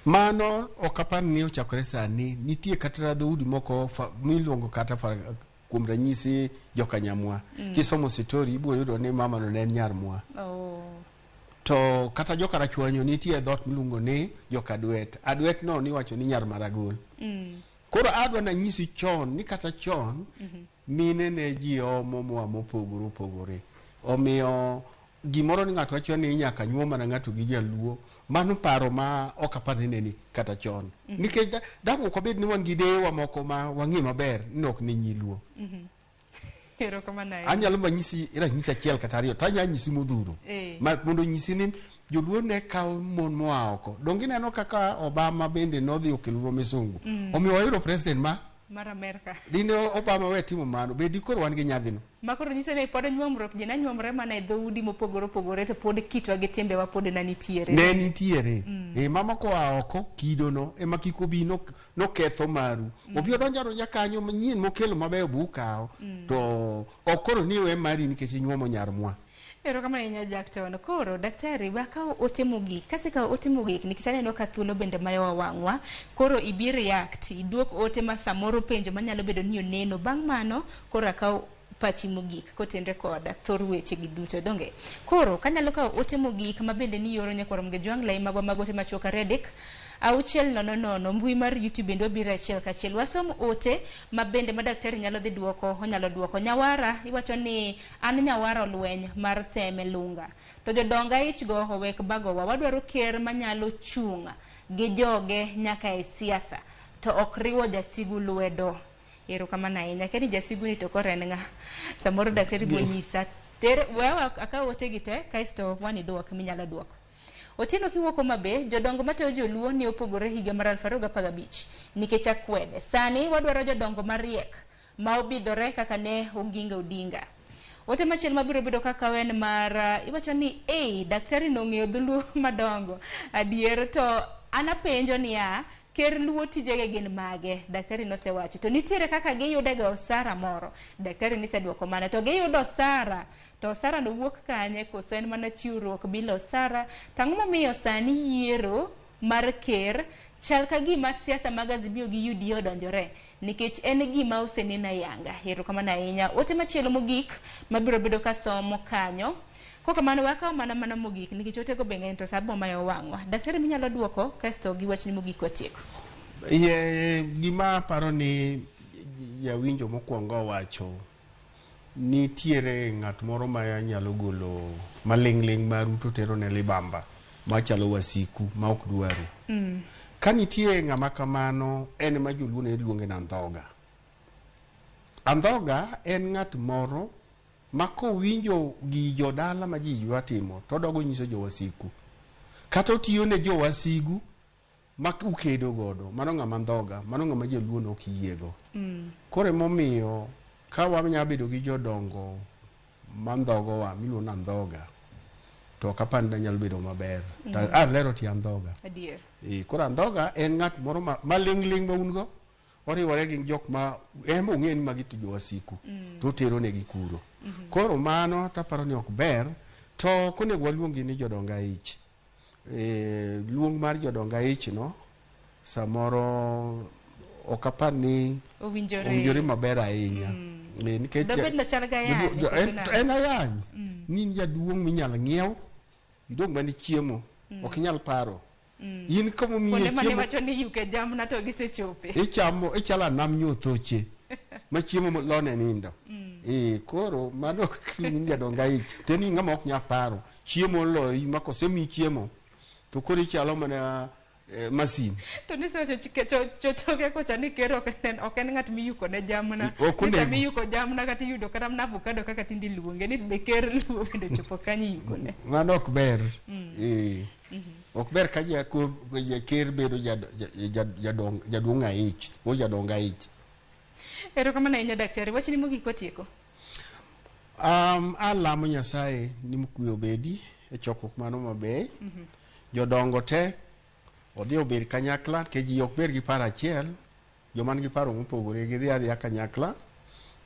[SPEAKER 3] Mano ok apar ni ochakore sani. Nitie kata dhoudi moko miluongo kata kuom ranyisi jokanyamwa. Kisomo sitori ibiro yudo ni mama no ne en nyar mwa. To kata jokarachuonyo nitie dhoot miluongo ni jokadwet. Adwet no niwacho ni nyar maragol. Koro adwa nanyisi chon ni kata chon mine ne ji omo moa mopogore opogore. Omiyo gimoro ni ng'ato wacho ni nyaka nyuom mana ng'ato gi jaluo, mano paro ma ok apar ni neni kata chon. Nikech dang' ok wabed ni wan gi deyewa moko ma wang'e maber ni ok ne nyiluo.
[SPEAKER 2] Erokamano ahinya.
[SPEAKER 3] Anyalo manyisi ranyisi achiel kata ariyo to anyalo nyisi modhuro. Ma mondo onyisi ni joluo ne kawo mon moa oko. Donge ineno kaka Obama bende nodhi okelonwa misungu. Omiyo wayudo president ma
[SPEAKER 2] mar Amerka.
[SPEAKER 3] Dine Obama we timo mano, be dikoro wan gi nyadhino.
[SPEAKER 2] Ma koro nyiso ni pod nyuomruok ji ne nyuomre mana e dhoudi mopogore opogore to pod kitwa gi timbewa pod ne nitiere.
[SPEAKER 3] Ne nitiere. Mama koa oko kidono ema kik obi noketho maru. Obi odonjo adonja kanyo manyien mokelo mabeyo bu ukawo. To ok koro ni we mari nikech inyuomo nyar mwa.
[SPEAKER 2] Erokamano ahinya Jackton. Koro daktari we akaw ote mogik. Kasekawo ote mogik nikech aneno ka thuolo bende mayowa wang'wa. Koro ibi react, iduok ote ma samoro penjo manyalo bedo ni oneno. Bang' mano koro akaw pachi mogik kotenre kod thor weche gi duto donge. Koro kanyalo kawo ote mogik ma bende ni yoro nyakwar Mgejwang' lai magwa mag ote machuok 2 3 6 0 0 mbui mar YouTube bende wabiro achiel kachiel. Wasom ote ma bende ma daktari nyalo dhi duoko, onyalo duoko. Nyawara iwacho ni an Nyawara olweny mar Seme Lunga. To jodonga ichgo owek bagowa. Wadwaro ker manyalo chung' gi joge nyaka e siasa. To ok riwo jasigu lwedo. Erokamano ahinya. Akia ni jasigu ni to koro en ng'a? Samoro daktari bo nyisa. Wewa akaw ote gi te kaeto wan iduok minyalo duoko. Otieno kiwuok Homa Bay, jodongo matayo joluo ne opogore higa mar 2015 nikech akwede. Sani wadwaro jodongo mariek ma obidhore kaka ne Oginga Odinga. Ote machielo mabiro bedo kaka en mar iwacho ni ei daktari nong'eyo dholuo madongo. Adier to an apenjo niya ker luo tijege gin mage? Daktari nosewacho. To nitiere kaka giyudega osara moro. Daktari niseduoko mana. To giyudo osara. To osara no wuok kanye koso en mana chiwruok bila osara? To ang'o momiyo sani yiero mar ker chal ka gima siasa mag Azimio gi UDA odonjore nikech en gima oseneno ayanga. Erokamano ahinya. Ote machielo mogik mabiro bedo kasomo kanyo. Kokamano wakawo mana mogik nikech otego be ng'eny to sa bomayo wang'wa. Daktari minyalo duoko kasto gi wachni mogik watieko.
[SPEAKER 3] Gima aparo ni jawinjo mokwongo owacho nitiere ng'at moro ma nyalo golo maling'ling' maru to tero ne libamba machalo wasiku ma ok dwaru. Ka nitie ng'ama kamano en ma joluo ne luonge ni andhoga. Andhoga en ng'at moro ma kowinjo gi jodala ma ji ywa timo to odogo nyiso jowasiku. Kata otiyo ne jowasigu ma ukedo godo, mano ng'ama andhoga, mano ng'ama joluo ne ok yiego. Koro emomiyo ka wanyalo bedo gi jodongo mandhogowa miluongo ni andhoga to ok apar ni nyalo bedo maber. Lero tie andhoga.
[SPEAKER 2] Adier.
[SPEAKER 3] Koro andhoga en ng'at moro maling'ling' ma un go oriwore gi jok ma en be ong'e ni magi to jowasiku to otero negi kuro. Koro mano taparo ni ok ber to ok onego waluongi ni jodong aich. Luong mar jodong aich no samoro ok apar ni owinjore maber ahinya. Nikech
[SPEAKER 2] Dobed nochal gi ayany, koso nade?
[SPEAKER 3] en ayany. Ni in jaduong' minyalo ng'iew, idong' mana chiemo, ok inyal paro. In kama omiye
[SPEAKER 2] Kuonde mane
[SPEAKER 3] chiemo
[SPEAKER 2] wacho ni yuke jamna to gisechope.
[SPEAKER 3] Ichamo, ichalo anam nyothoche ma chiemo lone nindo. Koro mano in jadong aich. To en ng'ama ok nyal paro. Chiemo oloyi ma kosemiyi chiemo To koro ichalo mana masin.
[SPEAKER 2] To nisewacho chochoke kocha ni ker ok en ng'at miyuko ne jamna.
[SPEAKER 3] Ok onego.
[SPEAKER 2] Ni sama iyuko jamna kata iyudo kata mana avocado kaka tinde iluonge ni be ker luo bende chopo kanyo iyuko ne.
[SPEAKER 3] Mano ok ber. Ok ber ka ker bedo jaduong' aich, o jadong aich.
[SPEAKER 2] Erokamano ahinya daktari, wachni mogik watieko.
[SPEAKER 3] Alamo Nyasaye ni kwe obedi e chokruok mano maber. Jodongo te odhi obed kanyakla, nikech ji ok bed gi paro achiel, joma nigi paro mopogore gidhi adhiya kanyakla,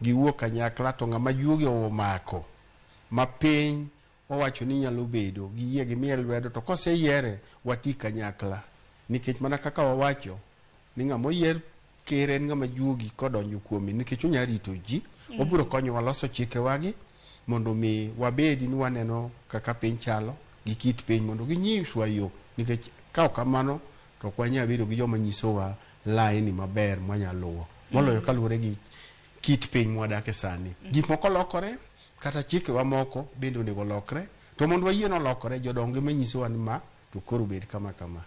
[SPEAKER 3] giwuok kanyakla, to ng'ama juogi omako ma piny owacho ni nyalo bedo, giyie gimiye lwedo, to koseyiere wati kanyakla. Nikech mana kaka wawacho ni ng'ama oyier ker en ng'ama juogi kodonjo kuome, nikech onya rito ji, obiro konyowa loso chikewagi mondo mi wabedi ni waneno kaka piny chalo gi kit piny mondo ginyiswa yo, nikech ka ok kamano to ok wanyal bedo gi joma nyisowa laini maber mwanyalo luwo moloyo kaluwore gi kit piny mwadake sani. Gik moko lokore, kata chikewa moko bende onego olokre, to mondo wayie nolokore, jodongo ema nyisowa ni ma to koro bed kama kama.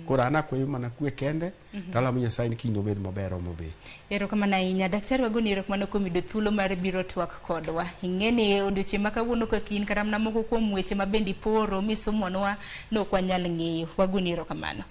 [SPEAKER 3] Koro an akwayo mana kwe kende, talamo Nyasaye ni kiny obed maber Homa Bay.
[SPEAKER 2] Erokamano ahinya daktari, wagoni erokamano kuom yudo thuolo mar biro twak kodwa. Ing'e ni odiochieng' ma kawuono kaka in kata mana moko kuom weche ma bende iporo misumonwa ne ok wanyal ng'eyo. Wagoni erokamano.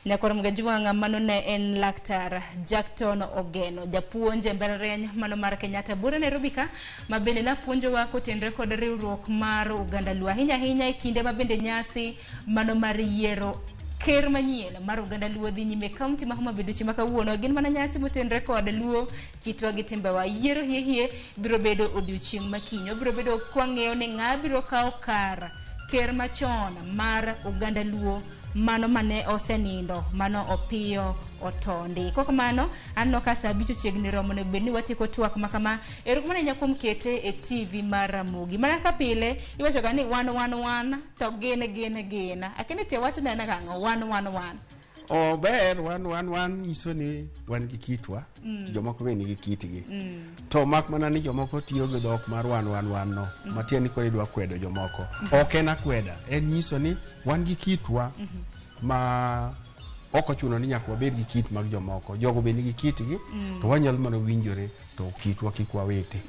[SPEAKER 2] Nyakwar Mgajwang'a, mano ne en laktar Jackton Ogeno, japuonj e mbalariany mano mar Kenyatta Bura Nairobi ka, ma bende napuonjowa kotenre kod riwruok mar oganda Luo, ahinya ahinya e kinde ma bende nyasi mano mar yiero ker manyien mar oganda Luo dhi nyime e kaunti ma Homa Bay odiochieng' ma kawuono. Gin mana nyasi motenre kod Luo, kitwa gi timbewa. Yiero hie hie biro bedo odiochieng' ma kiny. Wabiro bedo kwang'eyo ni ng'a biro kawo kar ker machon mar oganda Luo mano mane osenindo, mano Opiyo Otondi. Kok mano, aneno ka saa 5 ochiegni romo, onego bed ni watieko twak ma kama. Erokamano ahinya kuom kete e TV mar Ramogi. Mana kaka pile, iwacho ga ni wan wan wan, to gin gin gin. Akia ni tie wach ne en ang'o, wan wan wan.
[SPEAKER 3] Ober, wan wan wan nyiso ni wan gi kitwa, to jomoko be nigi kitgi. To mak mana ni jomoko tiyo gi dhok mar wan wan wan no, matiende ni koro idwa kwedo jomoko. Ok en akweda, en nyiso ni wan gi kitwa ma ok ochuno ni nyaka wabed gi kit mag jomoko. Jogo be nigi kitgi, to wanyalo mana winjore to kitwa kik wawite.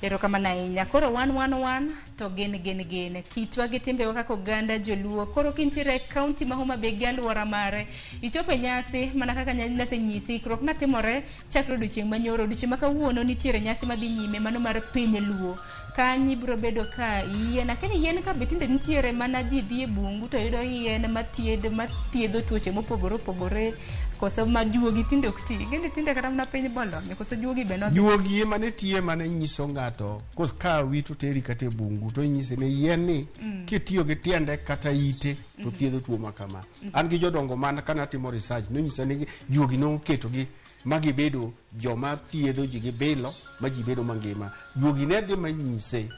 [SPEAKER 2] Erokamano ahinya. Koro wan wan wan to gin gin gin. Kitwa gi timbewa kaka oganda joluo. Koro kintiere e kaunti ma Homa Bay gi alwora mare, ichopo e nyasi mana kaka nasenyisi, ikruok natimore chakre odiochieng' manyoro. Odiochieng' ma kawuono nitiere nyasi madhi nyime mano mar piny Luo. Kanyo ibiro bedo ka yien, akia ni yien ka be tinde nitiere mana ji dhi e bungu to yudo yien mathiedho tuoche mopogore opogore, koso ma juogi tinde ok ti. Gini tinde kata mana piny bolony, koso juogi be nodhi.
[SPEAKER 3] Juogi ema ne tiye mane nyiso ng'ato, ka wito teri kata e bungu to inyise ni yien ni kitiyo gi tiende kata ite to thiedho tuo ma kama. An gi jodongo man kana timo research nonyisa ni juogi noketogi ma gibedo joma thiedho ji gi bilo ma ji bedo mangima. Juogi ne dhi manyise.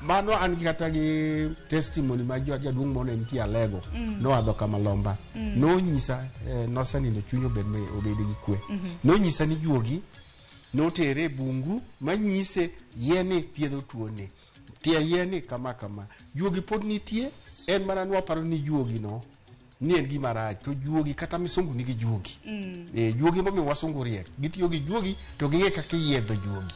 [SPEAKER 3] Mano an gi kata gi testimony ma jaduong' moro ne nitie Alego, noa dho Kamalomba. Nonyisa, nosenindo chunye obed gi kwe. Nonyisa ni juogi notere e bungu manyise yien ni thiedho tuoni, tie yien ni kama kama. Juogi pod nitie, en mana nwaparo ni juogi no ni en gima rach, to juogi kata misungu nigi juogi. Juogi momiyo wasungu riek, gitiyo gi juogi to ging'e kaka iyiedho juogi.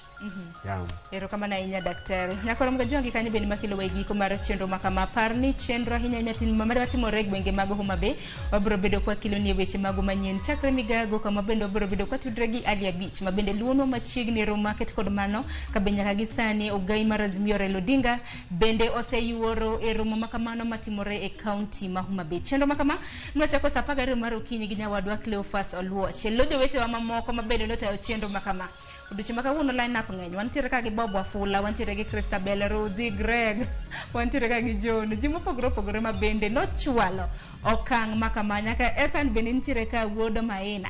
[SPEAKER 2] Erokamano ahinya daktari. Nyakoro Mgajwangi kanyo bende makelo wa e giko mar chenro ma kama. Par ni chenro ahinya matimore e gwenge mag Homa Bay, wabiro bedo kwa keloni weche mago manyien chakre migago kama bende wabiro bedo kwa tudre gi Ali Abich ma bende luonwa machiegni e romo market kod mano ka be nyaka gi sani ogai mar Azimio Raila Odinga bende oseyuoro e romo ma kamano matimore e kaunti ma Homa Bay. Chenro ma kama nwachako saa 12 mar okinyi gi nyawadwa Cleophas Oluoch. Lo jowetewa mamoko ma bende notayo chenro ma kama. Odiochieng' ma kawuono line up ng'eny. Wantiere ka gi Bob Wafula, wantiere gi Christabel, Rosie, Greg, wantiere ka gi John. Ji mopogore opogore ma bende nochwalo okang' ma kama. Nyaka Ethan bende nitiere ka, wuod Maina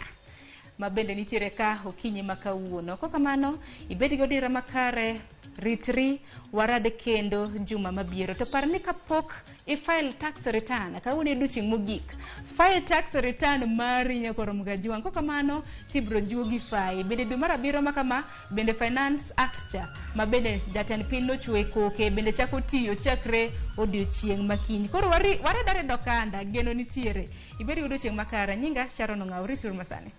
[SPEAKER 2] ma bende nitiere ka okinyi ma kawuono. Kok kamano, ibed gi odira makare, ritri, warad kendo juma mabiro. To par ni kapok I-file tax return kawuono e odiochieng' mogik. File tax return mari nyakwar Mgajuang. Kokamano tibro juogi fai. Bende dwe mar abiriyo ma kama bende Finance Act cha ma bende jatend piny nochwe koke bende chako tiyo chakre odiochieng' makiny. Koro waredo aredo okanda, geno nitiere. Ibed gi odiochieng' makare. Nyinga Sharon Ong'aw, rituru masani.